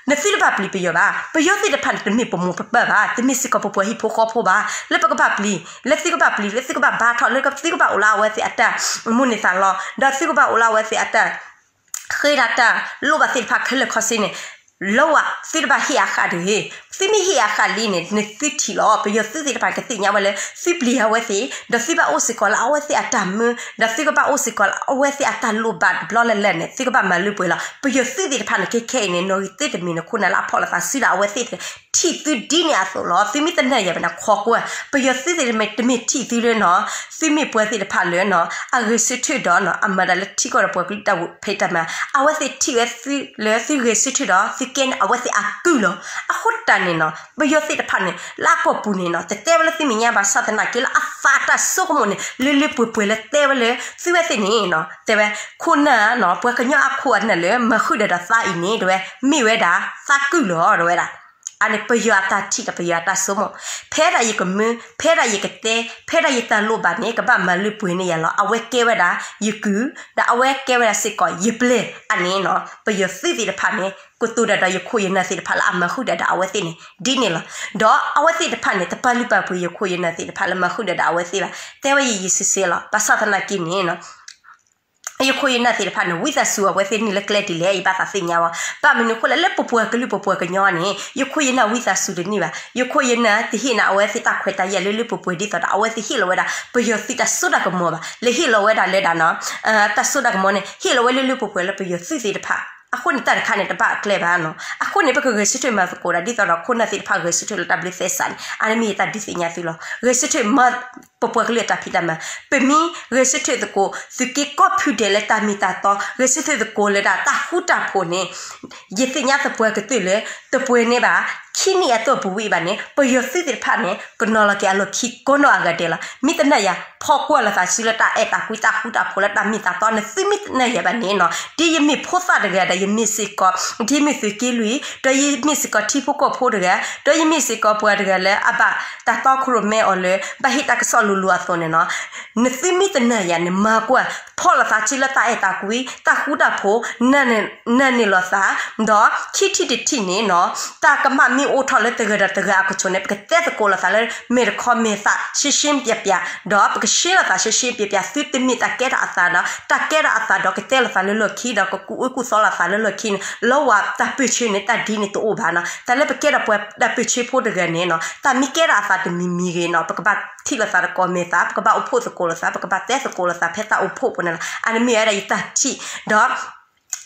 နသုတဘၣ်ပျံၤပယီၤဘၣ်. ပယီၤသ့ၣ်တဖၣ်န့ၣ် တမ့ၢ်ပမိၢ်ပပၢ်ဘၣ်, တမ့ၢ်စ့ၢ်ကီးပပှၤဟံၣ်ဖိဃီဖိဘၣ်. လၢပကဘၣ်ပျံၤ, လၢသုကဘၣ်ပျံၤ, လၢသုကဘၣ်ဘါထီၣ်, လၢသုကဘၣ်အိၣ်လၢအဝဲသ့ၣ်အတၢ်မိၣ်န့ၢ်သးလီ, ဒီးသုကဘၣ်အိၣ်လၢအဝဲသ့ၣ်အတၢ် ဃ့တၢ်တၢ်လိၣ်ဘၣ်သ့ၣ်တဖၣ်ခဲလၢာ်ခဲဆ့န့ၣ်, လၢသုတဘၣ်ဟ့ၣ်အဃၣ်တဂ့ၤ. သုမ့ၢ်ဟ့ၣ်အဃၣ်လံန့ၣ် နသုထံၣ်လီၤ. ပယီၤသုးသ့ၣ်တဖၣ်ကသ့ၣ်ညါဝဲလၢ သုပျံၤအဝဲသ့ၣ်, ဒီးသုဘၣ်အိၣ်စ့ၢ်ကီးလၢအဝဲသ့ၣ်အတၢ်မၢ, ဒီးသုကဘၣ်အိၣ်စ့ၢ်ကီးလၢအဝဲသ့ၣ်အတၢ်လိၣ်ဘၣ်တဘျီလၢ်လၢ်န့ၣ် သုကဘၣ်မၤလၢပှဲၤလီၤ. ပယီၤသုးသ့ၣ်တဖၣ်န့ၣ် ခဲခဲအံၤန့ၣ် နီၣ်ဂံၢ်သ့ၣ်တမံၤန့ၣ် ခိၣ်နၢ်လၢအဖီၣ်လိာ်သးစုဒီးအဝဲသ့ၣ် ထံၣ်သုဒ်န့ၣ်အသိးလီၤ. သုမ့ၢ်တနၢ်ယၤဘၣ်န့ၣ် ခိးကွၢ်, ပယီၤသုးသ့ၣ်တမ့ၢ် တမ့ၢ်ထံၣ်သုလၢနီၤ, သုမ့ၢ်ပှၤသ့ၣ်တဖၣ်လၢနီၤ အဂဲၤဆၢထၢၣ်ဒီးနီၤ အမၤတၢ်လၢထံကီၢ်ဒီးပှၤကလုာ်တၢ်ဖံးတၢ်မၤ, အဝဲသ့ၣ်ထံၣ်ဝဲသုလၢသုဂဲၤဆၢထၢၣ်ဒီး သုကဲန့ၣ်အဝဲသ့ၣ်အကုၢ်လီၤ. အဃိတၢ်န့ၣ်နီၤ ပယီၤသ့ၣ်တဖၣ်န့ၣ် လၢအကီၢ်ပူၤန့ၣ်နီၤ တတဲဝဲလၢသုမဲာ်ညါဘၣ်ဆၣ်သနာ်က့လၢအသးအတၢ်ဆိကမိၣ်န့ၣ် လၢလၢပှဲၤပှဲၤလၢတဲဝဲလၢ သုဝဲသ့ၣ်န့ၣ်နီၤ တဲဝဲ ခိၣ်နၢ်နီၤ ပှၤကညီအခိၣ်အနၢ်လၢမၤဃုာ်ဒီးဒီးသးအံၤန့ၣ် တဲဝဲ မ့ၢ်ဝဲဒၣ်သးကုၢ်လီၤ တဲဝဲဒၣ်. အန့ၣ်ပယီၤအတၢ်ထံၣ်ဒီးပယီၤအတၢ်ဆိကမိၣ်, ဖဲဒၣ်ယကမၢ, ဖဲဒၣ်ယကတဲ, ဖဲဒၣ်ယတၢ်လိၣ်ဘၣ်န့ၣ် ကဘၣ်မၤလၢပှဲၤန့ၢ်ယၤလီၤ. အဝဲကဲဝဲဒၣ်ယကုၢ်, ဒီးအဝဲကဲဝဲဒၣ်စ့ၢ်ကီးယပျဲၢ်အန့ၣ်နီၤ ပယီၤသုးသ့ၣ်တဖၣ်န့ၣ် ကတိၤတၢ်ဒီးယခိၣ်ယနၢ်သ့ၣ်တဖၣ်လၢအမၤဃုာ်ဒီးဒီးအဝဲသ့ၣ်န့ၣ် ဒ်န့ၣ်လီၤ. ဒီးအဝဲသ့ၣ်တဖၣ်န့ၣ် တပာ်လုၢ်ပာ်ပှ့ၤယခိၣ်ယနၢ်သ့ၣ်တဖၣ်လၢမၤဃုာ်ဒီးဒီးအဝဲသ့ၣ်ဘၣ်. တဲဝဲယံာ်ယံာ်စ့စ့လီၤ. ဘၣ်ဆၣ်သနာ်က့န့ၣ် ယခိၣ်ယနၢ်သ့ၣ်တဖၣ်န့ၣ် ဝံသးစူၤအဝဲသ့ၣ်န့ၢ်လၢကျဲဒ်လဲၣ် ယဘၣ်သးသ့ၣ်ညါဝဲ. ဘၣ်မနုၤအဃိလဲၣ် လၢပပှၤကလုာ်ပပှၤကညီန့ၣ် ယခိၣ်ယနၢ်ဝံသးစူၤတန့ၢ်ဘၣ်. ယခိၣ်ယနၢ်တဟ့ၣ်နၤအဝဲသ့ၣ်တၢ်ခွဲးတၢ်ယာ်လၢ လၢလၢပှဲၤပှဲၤဒ်သိးဒီး အဝဲသ့ၣ်ဟ့ၣ်လီၤဝဲဒၣ် ပယီၤသုးတၢ်စိတၢ်ကမီၤဘၣ်. လဲၤဟ့ၣ်လီၤဝဲဒၣ်လၢဒၣ်နီၤ တၢ်စိတၢ်ကမီၤန့ၣ် ဟ့ၣ်လီၤဝဲလၢလၢပှဲၤပှဲၤလၢပယီၤသုးသ့ၣ်တဖၣ်. အဃိန့ၣ်တၢ်တခါန့ၣ် တဘၣ်အကျဲဘၣ်နီၤ. အဃိန့ၣ် ပကဂဲၤဆၢထၢၣ်မၤသကိးတၢ် ဒ်သိးဒီးခိၣ်နၢ်သ့ၣ်တဖၣ်ဂဲၤဆၢထၢၣ်လၢတၢ်ဘျုးသဲစးန့ၣ် အန့ၣ်မ့ၢ်ယတၢ်ဒုးသ့ၣ်ညါသုလီၤ. ဂဲၤဆၢထၢၣ်မၤ ပပှၤကလုာ်အတၢ်ဖံးတၢ်မၤ, ပမ့ၢ်ဂဲၤဆၢထၢၣ်သကိး သုးက့ကိးဖုဒဲးလၢတၢ်မ့ၢ်တၢ်တီ, ဂဲၤဆၢထၢၣ်သကိးလၢတၢ်ဃူတၢ်ဖိးန့ၣ် ယသ့ၣ်ညါသပှၢ်ကတၢၢ်လၢ တပှဲၤန့ၢ်ဘၣ် ခံနံၣ်အတီၢ်ပူၤဝံၤဘၣ်န့ၣ် ပယီၤသုးသ့ၣ်တဖၣ်န့ၣ် ကနီၤလီၤက့ၤအလီၢ်ခံကိးနီၢ်အဂၤဒဲးလီၤ. မ့ၢ်တနၢ်ယၤ ဖီၣ်ကွၢ်လိာ်သးစုလၢတၢ်အဲၣ်တၢ်ကွံ တၢ်ဃူတၢ်ဖိးလၢတၢ်မ့ၢ်တၢ်တီန့ၣ် သုမ့ၢ်တနၢ်ယၤဘၣ်န့ၣ်နီၤ ဒ်ယမ့ၢ်ဖိသၣ်တဂၤဒီး ယမ့ၢ်စ့ၢ်ကီး ဒ်မ့ၢ်သုးက့လွံၢ် ဒီးယမ့ၢ်စ့ၢ်ကီးထံဖိကီၢ်ဖိတဂၤ ဒီးယမ့ၢ်စ့ၢ်ကီးပှၤတဂၤလၢအဘၣ်တၢ်တီခိၣ်ရိၣ်မဲအီၤလၢ ဘၣ်ဟ့ၣ်တၢ်ကစီၣ်လိၤလိၤအသိးန့ၣ်နီၤ နသုမ့ၢ်တနၢ်ယၤန့ၣ် မၤကွၢ် ဖီၣ်လိာ်သးစုလၢတၢ်အဲၣ်တၢ်ကွံ တၢ်ဃူတၢ်ဖိး နၢ်န့ၢ်လိာ်သး ဒီးခံထံၣ်တထံၣ်န့ၣ်နီၤ တၢ်ကမၣ်မ့ၢ်အိၣ်ထီၣ်လၢတဂၤဒီးတဂၤအကဆိးန့ၣ် ပကတဲသကိးလိာ်သးလၢ မဲာ်တခီမဲာ်သး ရှင်းရှင်းပြပြ ဒီးပကရှင်းလိာ်သး ရှင်းရှင်းပြပြ သုတမ့ၢ်တၢ်ကဲထီၣ်အသးဒီး တၢ်ကဲထီၣ်အသးဒီးကတဲလိာ်သးလၢလီၢ်ခံ ဒီးကကူၣ်အၢကူၣ်သီလိာ်သးလၢလီၢ်ခံန့ၣ် လၢဝဲတၢ်ပၢၢ်ဆၢန့ၣ် တၢ်ဒ်န့ၣ်တအိၣ်ဘၣ်နီၤ. တၢ်လၢပကဲထီၣ်ပှၤတၢ်ပၢၢ်ဆၢဖိတဂၤန့ၣ်နီၤ တၢ်မ့ၢ်ကဲထီၣ်အသးတမံၤမံၤဂ့ၤနီၤ ပကဘၣ်ထံၣ်လိာ်သးတကိးမဲာ်သး ပကဘၣ်အိၣ်ဖှိၣ်သကိးလိာ်သး ပကဘၣ်တဲသကိးလိာ်သးဖဲတၢ်အိၣ်ဖှိၣ်ပူၤန့ၣ်လီၤ. အန့ၣ်မ့ၢ်ဝဲဒၣ်ယတၢ်ထံၣ်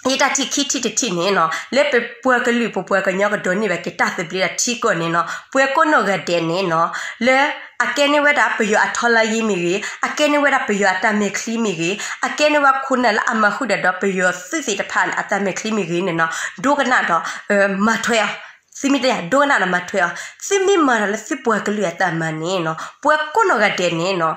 ဒီး ယတၢ်ထံၣ်ခံထံၣ်တထံၣ်န့ၣ်နီၤ လၢပပှၤကလုာ်ပပှၤကညီကဒိးန့ၢ်ဘၣ်က့ၤတၢ်သဘျ့ဒီးထံကီၢ်န့ၣ်နီၤ ပှၤကိးနီၢ်ဂၤဒဲးန့ၣ်နီၤ လၢအကဲန့ၢ်ဝဲဒၣ်ပယီၤအထီလါယ့မ့ၢ်ဂ့ၤ အကဲန့ၢ်ဝဲဒၣ်ပယီၤအတၢ်မဲာ်ချံမ့ၢ်ဂ့ၤ အကဲန့ၢ်ဝဲခိၣ်နၢ်လၢအမၤဃုာ်ဒီးဒီးပယီၤသုးသ့ၣ်တဖၣ်န့ၣ် အတၢ်မဲာ်ချံမ့ၢ်ဂ့ၤန့ၣ်နီၤ ဒိကနၣ်ဒီး မၤထွဲအီၤ သုမ့ၢ်တယၤဒိကနၣ်ဒီးမၤထွဲအီၤ သုမ့ၢ်မၤတၢ်လၢသုပှၤကလုာ်အတၢ်မၤန့ၣ်နီၤ ပှၤကိးနီၢ်ဂၤဒဲးန့ၣ်နီၤ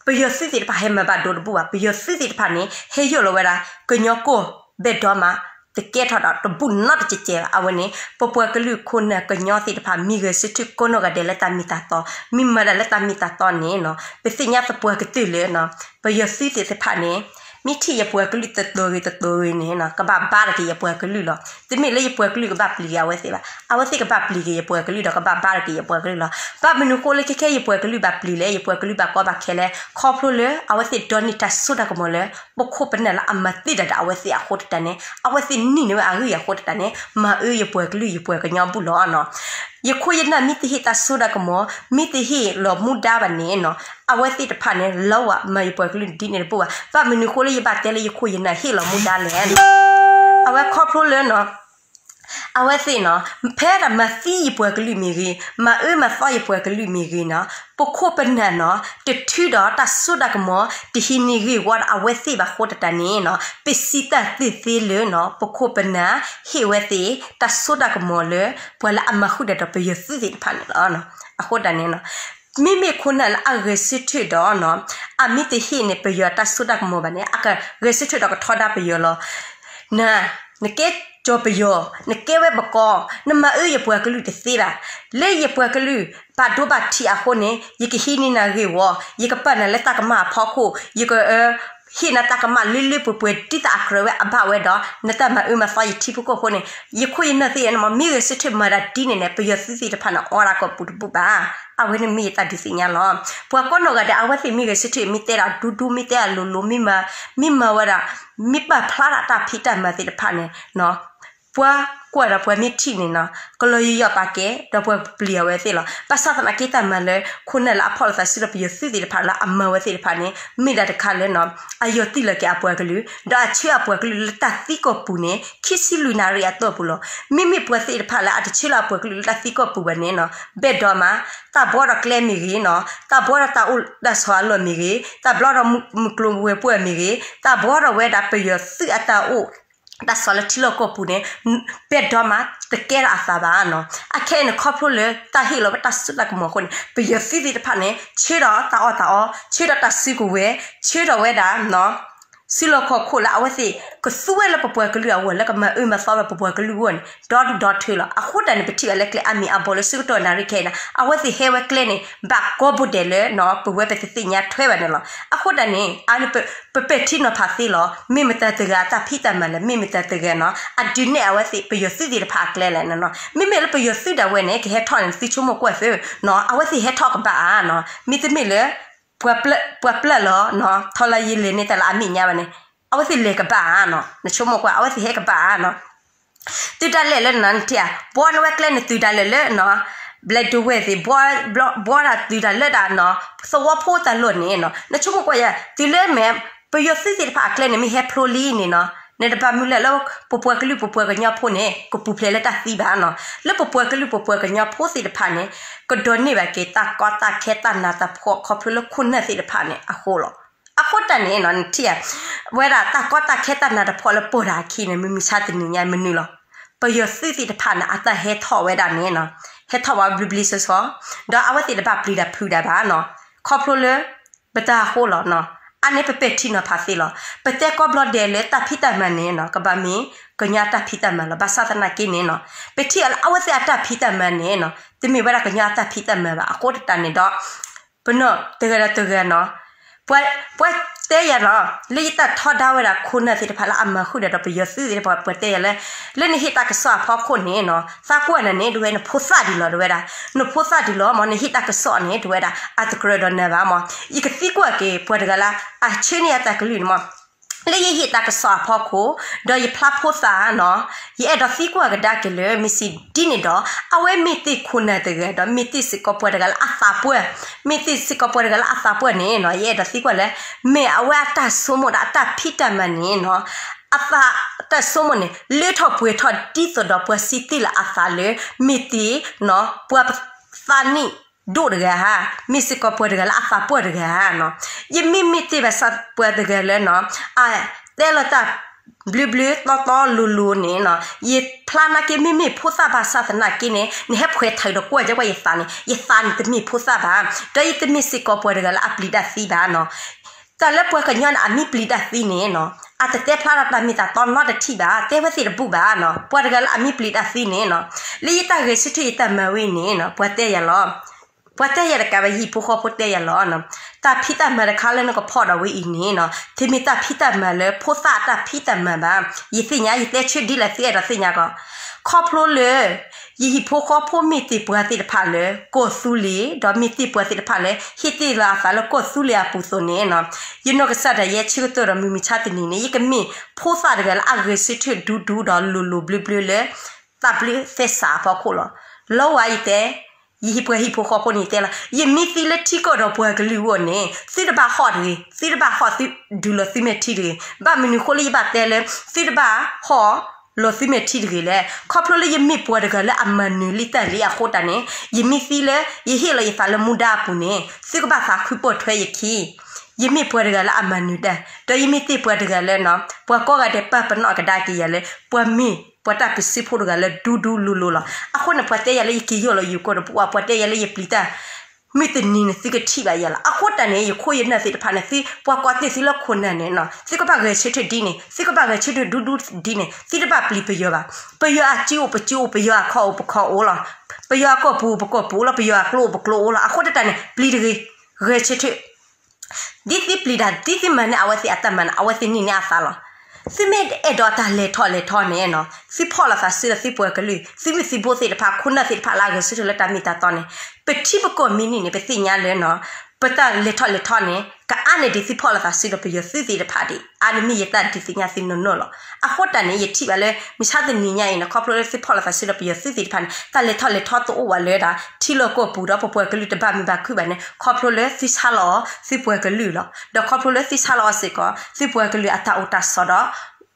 ပယီၤသုးသ့ၣ်တဖၣ်ဟဲမၤဘၣ်ဒိတဘူၣ်ဘၣ် ပယီၤသုးသ့ၣ်တဖၣ်န့ၣ် ဟဲယိၣ်လီၤဝဲဒၣ် ကညီကီၢ်ဘဲၣ်ဒီမး တကဲထီၣ်ဒီးတဘူၣ်နီတကဲးကဲးဘၣ် အဝဲန့ၣ် ပပှၤကလုာ်ခိၣ်နၢ်ကညီသ့ၣ်တဖၣ် မ့ၢ်ဂဲၤဆၢထၢၣ်ကိးနီၢ်ဂၤဒဲးလၢတၢ်မ့ၢ်တၢ်တီ မ့ၢ်မၤတၢ်လၢတၢ်မ့ၢ်တၢ်တီန့ၣ်နီၤ ပသ့ၣ်ညါသပှၢ်ကတၢၢ်လၢ ပယီၤသုးသ့ၣ်တဖၣ်န့ၣ် မ့ၢ်ထံၣ်ယပှၤကလုာ်တတီၤဂ့ၤတတီၤဂ့ၤန့ၣ်နီၤ ကဘၣ်ဘါတက့ၢ်ယပှၤကလုာ်လီၤ. တမ့ၢ်လၢယပှၤကလုာ်ကဘၣ်ပျံၤက့ၤအဝဲသ့ၣ်ဘၣ် အဝဲသ့ၣ်ကဘၣ်ပျံၤက့ၤယပှၤကလုာ်ဒီးကဘၣ်ဘါတက့ၢ်ယပှၤကလုာ်လီၤ. ဘၣ်မနုၤဃိလၢခဲခဲယပှၤကလုာ်ဘၣ်ပျံၤလဲၣ် ယပှၤကလုာ်ဘၣ်ကီဘၣ်ခဲလဲၣ် ခီဖျိလၢအဝဲသ့ၣ်ဒိးန့ၢ်တၢ်စိတၢ်ကမီၤလၢ ပခိၣ်ပနၢ်လၢအမၤတ့ၢ်တၢ်ဒီးအဝဲသ့ၣ်အဃိတၢ်န့ၣ် အဝဲသ့ၣ်နံၤန့ၢ်ဝဲအဂံၢ်အဃိတၢ်န့ၣ် မၤအၢယပှၤကလုာ်ယပှၤကညီဘူၣ်လီၤနီၤ. ယခိၣ်ယနၢ်မ့ၢ်တဟ့ၣ်တၢ်စိတၢ်ကမီၤ မ့ၢ်တဟ့ၣ်လီၤမူဒါဘၣ်န့ၣ်နီၤ အဝဲသ့ၣ်တဖၣ်န့ၣ် လၢဝဲမၤယပှၤကလုာ်ဒ်န့ၣ်တဘူၣ်ဘၣ်. ဘၣ်မနုၤဃိလၢယဘၣ်တဲလၢယခိၣ်ယနၢ်ဟ့ၣ်လီၤမူဒါလဲၣ် အဝဲခီဖျိလၢနီၤ အဝဲသ့ၣ်နီၤ ဖဲဒၣ်မၤသံယပှၤကလုာ်မ့ၢ်ဂ့ၤ မၤအၢမၤသီယပှၤကလုာ်မ့ၢ်ဂ့ၤနီၤ ပခိၣ်ပနၢ်နီၤ တထုးဒီးတၢ်စိတၢ်ကမီၤ တဟံးန့ၢ်ဂ့ၢ်ဝီဒီးအဝဲသ့ၣ်ဘၣ်ဃိတၢ်န့ၣ်နီၤ ပစံးတၢ်သ့ၣ်သ့လၢနီၤ ပခိၣ်ပနၢ်ဟ့ၣ်ဝဲသ့ၣ် တၢ်စိတၢ်ကမီၤလၢ ပှၤလၢအမၤဃုာ်ဒီးဒီးပယီၤသုးသ့ၣ်တဖၣ်န့ၣ်လီၤ. အဃိတၢ်န့ၣ်နီၤ မ့မ့ၢ်ခိၣ်နၢ်လၢအဂဲၤဆၢထၢၣ်ဒီးနီၤ အမ့ၢ်တဟ့ၣ်န့ၣ် ပယီၤတၢ်စိတၢ်ကမီၤဘၣ်န့ၣ် အကဂဲၤဆၢထၢၣ်ဒီးကထီဒါပယီၤလီၤ. န နကဲ ကၠီၤပယီၤ, နကဲဝဲပကီၢ်, နမၤအၢယပှၤကလုာ်တသ့ဘၣ်. လၢယပှၤကလုာ် ဘၣ်ဒိဘၣ်ထံးအဃိန့ၣ် ယကဟံးန့ၢ်နၤဂ့ၢ်ဝီ, ယကပာ်နၤလၢတၢ်ကမၣ်အဖီခိၣ်, ယက ဟ့ၣ်နၤတၢ်ကမၣ်လၢလၢပှဲၤပှဲၤ ဒ်သိးအကြၢးဝဲအဘၣ်ဝဲဒီး နတၢ်မၤအၢမၤသီယထံဖိကီၢ်ဖိန့ၣ် ယခိၣ်ယနၢ်သ့ၣ်ညါန့ၣ်မး မ့ၢ်ဂဲၤဆၢထၢၣ်မၤဒၣ်ဒ်န့ၣ်န့ၣ် ပယီၤသုးသ့ၣ်တဖၣ်န့ၣ် အီဒၣ်ကိးပူၤတဘူၣ်ဘၣ်. အဝဲန့ၣ်မ့ၢ်ယတၢ်ဒုးသ့ၣ်ညါလီၤ. ပှၤကိးနီၢ်ဂၤဒဲး အဝဲသ့ၣ်မ့ၢ်ဂဲၤဆၢထၢၣ် မ့ၢ်တဲဒၣ်ဒူဒူ မ့ၢ်တဲဒၣ်လိၤလိၤ မ့ၢ်မၤဝဲဒၣ် မ့ၢ်ပာ်ဖျါဒၣ်တၢ်ဖံးတၢ်မၤသ့ၣ်တဖၣ်န့ၣ် ပှၤကွၢ်ဒီးပှၤမ့ၢ်ထံၣ်န့ၣ်နီၤ ကလီၤယံာ်ယီာ်ပာ်ကဲ ဒီးပှၤပျံၤအဝဲသ့ၣ်လီၤ. ဘၣ်ဆၣ်သနာ်က့တၢ်မၤလၢ ခိၣ်နၢ်လၢအဖီၣ်လိာ်သးစုဒီးပယီၤသုးသ့ၣ်တဖၣ်လၢအမၤဝဲသ့ၣ်တဖၣ်န့ၣ် မ့ၢ်ဒၣ်တခါလၢနီၤ အယီၤတံၢ်လီၤက့ၤအပှၤကလုာ် ဒီးအဆှၢအပှၤကလုာ်လၢတၢ်သံကီၢ်ပူၤန့ၣ် ခံဆံလွံၢ်နၣ်ရံၣ်အတီၢ်ပူၤလီၤ. မ့မ့ၢ်ပှၤသ့ၣ်တဖၣ်လၢအတဆှၢလီၤအပှၤကလုာ်လၢတၢ်သံကီၢ်ပူၤဘၣ်န့ၣ်နီၤ ဘဲၣ်ဒိးမး တၢ်ဘှီဒီးကျဲမ့ၢ်ဂ့ၤနီၤ တၢ်ဘှီဒီးတၢ်အိၣ်တၢ်ဆိးအလီၢ်မ့ၢ်ဂ့ၤ တၢ်ဘှီဒီးမုၢ်ကျိၤဝဲၤကွာ်မ့ၢ်ဂ့ၤ တၢ်ဘှီဒီးဝဲဒၣ်ပယီၤသုးအတၢ်အိၣ် တၢ်ဆိးလၢထံလီၢ်ကီၢ်ပူၤန့ၣ် ဘဲၣ်ဒိးမး တကဲထီၣ်အသးဘၣ်နီၤ. အခဲအံၤန့ၣ် ခီဖျိလၢတၢ်ဟ့ၣ်လီၤဝဲတၢ်စိတၢ်ကမီၤအဃိန့ၣ် ပယီၤသုးသ့ၣ်တဖၣ်န့ၣ် ဆှၢဒီးတၢ်အီၣ်တၢ်အီ ဆှၢဒီးတၢ်စုကဝဲၤ ဆှၢဒီးဝဲဒၣ် စုလီၢ်ခီၣ်ခိၣ်လၢအဝဲသ့ၣ်ကသူဝဲလၢပပှၤကလုာ်အဂီၢ် လၢကမၤအၢမၤသီဝဲပပှၤကလုာ်အဂီၢ်န့ၣ် ဒီဒူၣ်ဒီထၢလီၤ. အဃိတၢ်န့ၣ် ပထံၣ်ဘၣ်လၢကျဲအါမံၤအါဘီလၢဆၢကတီၢ်နၣ်ရံၣ်ခဲအံၤန့ၣ် အဝဲသ့ၣ်ဟဲဝဲကျဲန့ၣ် ဘၣ်ကိးဘိဒဲးလၢ ပဝဲပတသ့ၣ်ညါထွဲဘၣ်န့ၣ်လီၤ. အဃိတၢ်န့ၣ် အန့ၣ် ပပဲာ်ထံနီၤဖးသ့လီၤ. မ့ၢ်မတၤတဂၤအတၢ်ဖံးတၢ်မၤလဲၣ် မ့ၢ်မတၤတဂၤနီၤ အဒုးနဲၣ်အဝဲသ့ၣ် ပယီၤသုးသ့ၣ်တဖၣ်အကျဲလဲၣ်နီၤ. မ့မ့ၢ်လၢပယီၤသုးဒၣ်ဝဲန့ၣ် ကဟဲထီၣ်န့ၣ် သုဆိကမိၣ်ကွၢ်သု အဝဲသ့ၣ်ဟဲထီၣ်ကဘၣ်ဧါနီၤ. မ့တမ့ၢ်လၢ ပှၤပျၢၢ်လီၤ ထီလၢယလဲၤန့ၢ်တၢ်လၢအမဲာ်ညါဘၣ်န့ၣ် အဝဲသ့ၣ်လဲၤကဘၣ်ဧါနီၤ. နဆိကမိၣ်ကွၢ် အဝဲသ့ၣ်ဟဲကဘၣ်ဧါနီၤ. သုတၢ်လဲၣ်လၢနၤနထံၣ်ဧါ ဘှီန့ၢ်ဝဲကျဲန့ၣ် သုတၢ်လဲၣ်လၢနီၤ ဘျဲးဒဝဲၢ်သ့ၣ် ဘှီဒၣ်သုတၢ်လၢဒၣ်နီၤ သဝီဖိတၢ်လီၢ်န့ၣ်နီၤ. နဆိကမိၣ်ကွၢ်ယၤ တုၤလၢမ့ၢ် ပယီၤသုးသ့ၣ်တဖၣ်အကျဲန့ၣ် မ့ၢ်ဟဲဖျိလံန့ၣ်နီၤ နတဘၣ်မုၢ်လၢ်လၢ ပပှၤကလုာ်ပပှၤကညီဖိန့ၣ် ကပူၤဖျဲးလၢတၢ်သံဘၣ်နီၤ. လၢပပှၤကလုာ်ပပှၤကညီဖိသ့ၣ်တဖၣ်န့ၣ် ကဒိးန့ၢ်ဘၣ်က့ၤတၢ်ကီတၢ်ခဲတၢ်နးတၢ်ဖှီၣ်ခီဖျိလၢခိၣ်နၢ်သ့ၣ်တဖၣ်န့ၣ်အဃိလီၤ. အဃိတၢ်န့ၣ်နီၤ နထံၣ်ဧါ ဝဲဒၣ်တၢ်ကီတၢ်ခဲတၢ်နးတၢ်ဖှီၣ်လၢပီၢ်တၢ်အခံန့ၣ် မုၢ်မဆါတနံၤညါမနုၤလီၤ. ပယီၤသုးသ့ၣ်တဖၣ်န့ၣ် အတၢ်ဟဲထီၣ်ဝဲဒၣ်န့ၣ်နီၤ ဟဲထီၣ်ဝဲဘျုးဘျုးစီစီ ဒီးအဝဲသ့ၣ်တဘၣ်ပျံၤတၢ်ဖုးတၢ်ဘၣ်နီၤ. ခီဖျိလၢ ပတၢ်အဃိလီၤနီၤ. အန့ၣ်ပပဲာ်ထံနီၤဖးသ့လီၤ. ပတဲကိးဘျီဒဲးလၢတၢ်ဖံးတၢ်မၤန့ၣ်နီၤ ကဘၣ်မ့ၢ် ကညီအတၢ်ဖံးတၢ်မၤလီၤ. ဘၣ်ဆၣ်သနာ်က့န့ၣ်နီၤ ပထံၣ်အီၤလၢအဝဲသ့ၣ်အတၢ်ဖံးတၢ်မၤန့ၣ်နီၤ တမ့ၢ်ဝဲဒၣ်ကညီအတၢ်ဖံးတၢ်မၤဘၣ်. အဃိတၢ်န့ၣ်ဒီး ပနီၢ်တဂၤဒီးတဂၤနီၤ ပှၤတဲယၤလီၤ လၢယတၢ်ထီဒါဝဲဒၣ်ခိၣ်နၢ်သ့ၣ်တဖၣ်လၢအမၤဃုာ်ဒီးပယီၤသုးသ့ၣ်တဖၣ် ပှၤတဲယၤလၢ လၢနဟ့ၣ်တၢ်ကစီၣ်အဖီခိၣ်န့ၣ်နီၤ သးကွၢ်နၤန့ၣ် တဝဲနဖိသၣ်ဒံးလီၤ တဝဲဒၣ် နဖိသၣ်ဒံးလီၤ မ်နဟ့ၣ်တၢ်ကစီၣ်န့ၣ် တဝဲဒၣ် အတကြၢးဒီးနၤဘၣ်မး ယကသံကွၢ်က့ၤပှၤတဂၤလၢ အဆှၢန့ၢ်ယတၢ်ကလုၢ်န့ၣ်မး လၢယဟ့ၣ်တၢ်ကစီၣ်အဖီခိၣ် ဒီးယဖျါဖိသၣ်နီၤ ယအဲၣ်ဒိးသံကွၢ်ကဒါက့ၤလၢ မ့ၢ်စံးဒ်န့ၣ်ဒီး အဝဲမ့ၢ်တ့ၢ်ခိၣ်နၢ်တဂၤဒီး မ့ၢ်တ့ၢ်စ့ၢ်ကီးပှၤတဂၤလၢအသးပှၢ် မ့ၢ်တ့ၢ်စ့ၢ်ကီးပှၤတဂၤလၢအသးပှၢ်န့ၣ်နီၤ ယအဲၣ်ဒိးသံကွၢ်လၢ မ့ၢ်အဝဲအတၢ်ဆိကမိၣ်ဒီးအတၢ်ဖံးတၢ်မၤန့ၣ်နီၤ အသးတၢ်ဆိကမိၣ်န့ၣ် လၢထီၣ်ပှဲၤထီၣ်ဒ်သိးဒီးပှၤစံးတ့ၢ်လၢအသးလၢ မ့ၢ်တ့ၢ်နီၤ ပှၤသးနံၣ်ဒိၣ်တဂၤဧါ မ့ၢ်စ့ၢ်ကီးပှၤတဂၤလၢအသးပှၢ်တဂၤဧါနီၤ ယမ့မ့ၢ်တ့ၢ်ဘၣ်ဆၣ်ပှၤတဂၤလၢနီၤ အတဲလီၤတၢ် ဘျုးဘျုးတီတီလိၤလိၤန့ၣ်နီၤ ယဖျါနာ်က့ မ့မ့ၢ်ဖိသၣ်ဘၣ်ဆၣ်သနာ်က့န့ၣ် နဟဲဖှဲးထၢၣ်ဒီးကွၢ်ကဲကွၢ်ယသးန့ၣ် ယသးန့ၣ်တမ့ၢ်ဖိသၣ်ဘၣ် ဒီးယတမ့ၢ်စ့ၢ်ကီးပှၤတဂၤလၢအပျံၤတၢ်သံဘၣ်နီၤ တၢ်လၢပှၤကညီန့ၣ် အမ့ၢ်ပျံၤတၢ်သံန့ၣ်နီၤ အတတဲဖျါထီၣ်တၢ်မ့ၢ်တၢ်တီနီတထံၣ်ဘၣ် တဲဝဲသ့ၣ်တဘူၣ်ဘၣ်နီၤ ပှၤတဂၤလၢအမ့ၢ်ပျံၤတၢ်သံန့ၣ်နီၤ လၢယတၢ်ဂဲၤဆၢထၢၣ်ယတၢ်မၤဝဲန့ၣ်နီၤ ပှၤတဲယၤလီၤ ပှၤတဲယၤတကးဘၣ် ယဟံၣ်ဖိဃီဖိတဲယၤလီၤ တၢ်ဖံးတၢ်မၤတခါလၢနကဖီၣ်ဒီးဝဲအံၤန့ၣ်နီၤ တမ့ၢ်တၢ်ဖံးတၢ်မၤလၢဖိသၣ်အတၢ်ဖံးတၢ်မၤဘၣ် ယသ့ၣ်ညါ ယတဲဆၢဒ်လဲၣ်သုအဲၣ်ဒိးသ့ၣ်ညါကီး ခီဖျိလၢ ယဟံၣ်ဖိဃီဖိမ့ၢ်တ့ၢ်ပှၤသ့ၣ်တဖၣ်လၢ ကီၢ်သူလ့ၤ ဒီးမ့ၢ်တ့ၢ်ပှၤသ့ၣ်တဖၣ်လၢ ဟ့ၣ်တ့ၢ်လီၤအသးလၢကီၢ်သူလ့ၤအပူၤအသိးန့ၣ်နီၤ ယနီၢ်ကစၢ်ဒၣ်ယဲဆၢကတီၢ်ဒီးမုၢ်မဆါတနံၤန့ၣ် ယကမ့ၢ်ဖိသၣ်တဂၤလၢအဂဲၤဆၢထၢၣ်ဒူဒူဒီးလိၤလိၤဘျၢဘျၢလၢ တၢ်ဘျုးသဲစးအဖီခိၣ်လီၤ. လီၤဝဲယတဲ ယဟံၣ်ပှၤဟံၣ်ဖိဃီဖိန့ၣ်တဲလီၤ ယမ့ၢ်သံလၢထံကီၢ်ဒီးပှၤကလုာ်အဂီၢ်န့ၣ် သုတဘၣ်ဟီၣ်တဂ့ၤ သုတဘၣ်ဟီၣ်သုဒုးလီၤသုမဲာ်ထံတဂ့ၤ ဘၣ်မနုၤအဃိလၢယဘၣ်တဲလၢ သုတဘၣ်ဟီၣ် လီၤသုမဲာ်ထံတဂ့ၤလဲၣ်. ခီဖျိလၢယမ့ၢ်ပှၤတဂၤလၢအမၤနၢၤလံတၢ်လံအဃိတၢ်န့ၣ် ယမ့ၢ်သံလၢ ယဟ့ၣ်လီၤယသးလၢမူဒါအပူၤန့ၣ် သုကဘၣ်သးခုပိာ်ထွဲယခံ ယမ့ၢ်ပှၤတဂၤလၢအမၤနၢၤတၢ် ဒီးယမ့ၢ်တ့ၢ်ပှၤတဂၤလၢနီၤ ပှၤကိးဂၤဒဲးပာ်ပနီၣ်ကဒါက့ၤယၤလၢ ပှၤမ့ၢ်ပှၤတၢ်ပၢၢ်ဆၢဖိတဂၤလၢဒူဒူလိၤလိၤလီၤ. အဃိန့ၣ် ပှၤတဲယၤလၢယက့ၤယီၢ်လီၤယိၤကီၢ်တပူၤ ပှၤတဲယၤလၢယပျံၤတၢ် မုၢ်တနံၤန့ၣ် သုကထံၣ်ဘၣ်ယဲလီၤ. အဃိတၢ်န့ၣ် ယခိၣ်ယနၢ်သ့ၣ်တဖၣ်န့ၣ် သုပှၤကိးတ့ၢ်သုလၢခိၣ်နၢ်န့ၣ်နီၤ သုကဘၣ်ဂဲၤဆၢထၢၣ်ဒ်န့ၣ် သုကဘၣ်ဂဲၤဆၢထၢၣ်ဒူဒူဒ်န့ၣ် သုတဘၣ်ပျံၤပယီၤဘၣ်. ပယီၤအစုအိၣ်ပစုအိၣ် ပယီၤအခီၣ်အိၣ်ပခီၣ်အိၣ်လီၤ. ပယီၤအကီၢ်ပူၤအိၣ်ပကီၢ်ပူၤအိၣ်လီၤ ပယီၤအကျိအိၣ်ပကျိအိၣ်လီၤ. အဃိတၢ်န့ၣ် ပျံၤတဂ့ၤ, ဂဲၤဆၢထၢၣ် ဒ်သုပျံၤတၢ် ဒ်သုမၤန့ၢ် အဝဲသ့ၣ်အတၢ်မၤန့ၣ် အဝဲသ့ၣ်န့ၢ်န့ၢ်အသးလီၤ. သုမ့ၢ်အဲၣ်ဒိးတၢ်လဲၤထီၣ်လဲၤထီန့ၣ်နီၤ သုဖီၣ်လိာ်သးစုဒီးသုပှၤကလုာ် သုမုၢ်သုဘိသ့ၣ်တဖၣ် ခိၣ်နၢ်သ့ၣ်တဖၣ်လၢအဂဲၤဆၢထၢၣ်လၢတၢ်မ့ၢ်တၢ်တီန့ၣ် ပထံပကီၢ်မ့ၢ်န့ၢ်န့ၣ် ပသ့ၣ်ညါလၢနီၤ ပတၢ်လဲၤထီၣ်လဲၤထီန့ၣ် ကအါန့ၢ်ဒံးသုဖီၣ်လိာ်သးစုဒီးပယီၤသုးသ့ၣ်တဖၣ်ဒံး အါန့ၢ်မ့ၢ်ယတၢ်ဒုးသ့ၣ်ညါသုနီၢ်နီၢ်လီၤ. အဃိတၢ်န့ၣ် ယထံၣ်ဘၣ်လၢ မုၢ်ဆါတနံၤညါအံၤန့ၣ် ခီဖျိလၢသုဖီၣ်လိာ်သးစုဒီးပယီၤသုးသ့ၣ်တဖၣ်န့ၣ် တၢ်လဲၤထီၣ်လဲၤထီတအိၣ်ဘၣ်လၢဒၣ် ထံလီၢ်ကီၢ်ပူၤဒီးပပှၤကလုာ်တဘၣ်မုာ်ဘၣ်ခုၣ်ဘၣ်န့ၣ် ခီဖျိလၢသုဆါလီၤအီၤသုပှၤကလုာ်လီၤ. ဒီးခီဖျိလၢသုဆါလီၤအီၤစ့ၢ်ကီး သုပှၤကလုာ်အတၢ်အိၣ်တၢ်ဆိးဒီး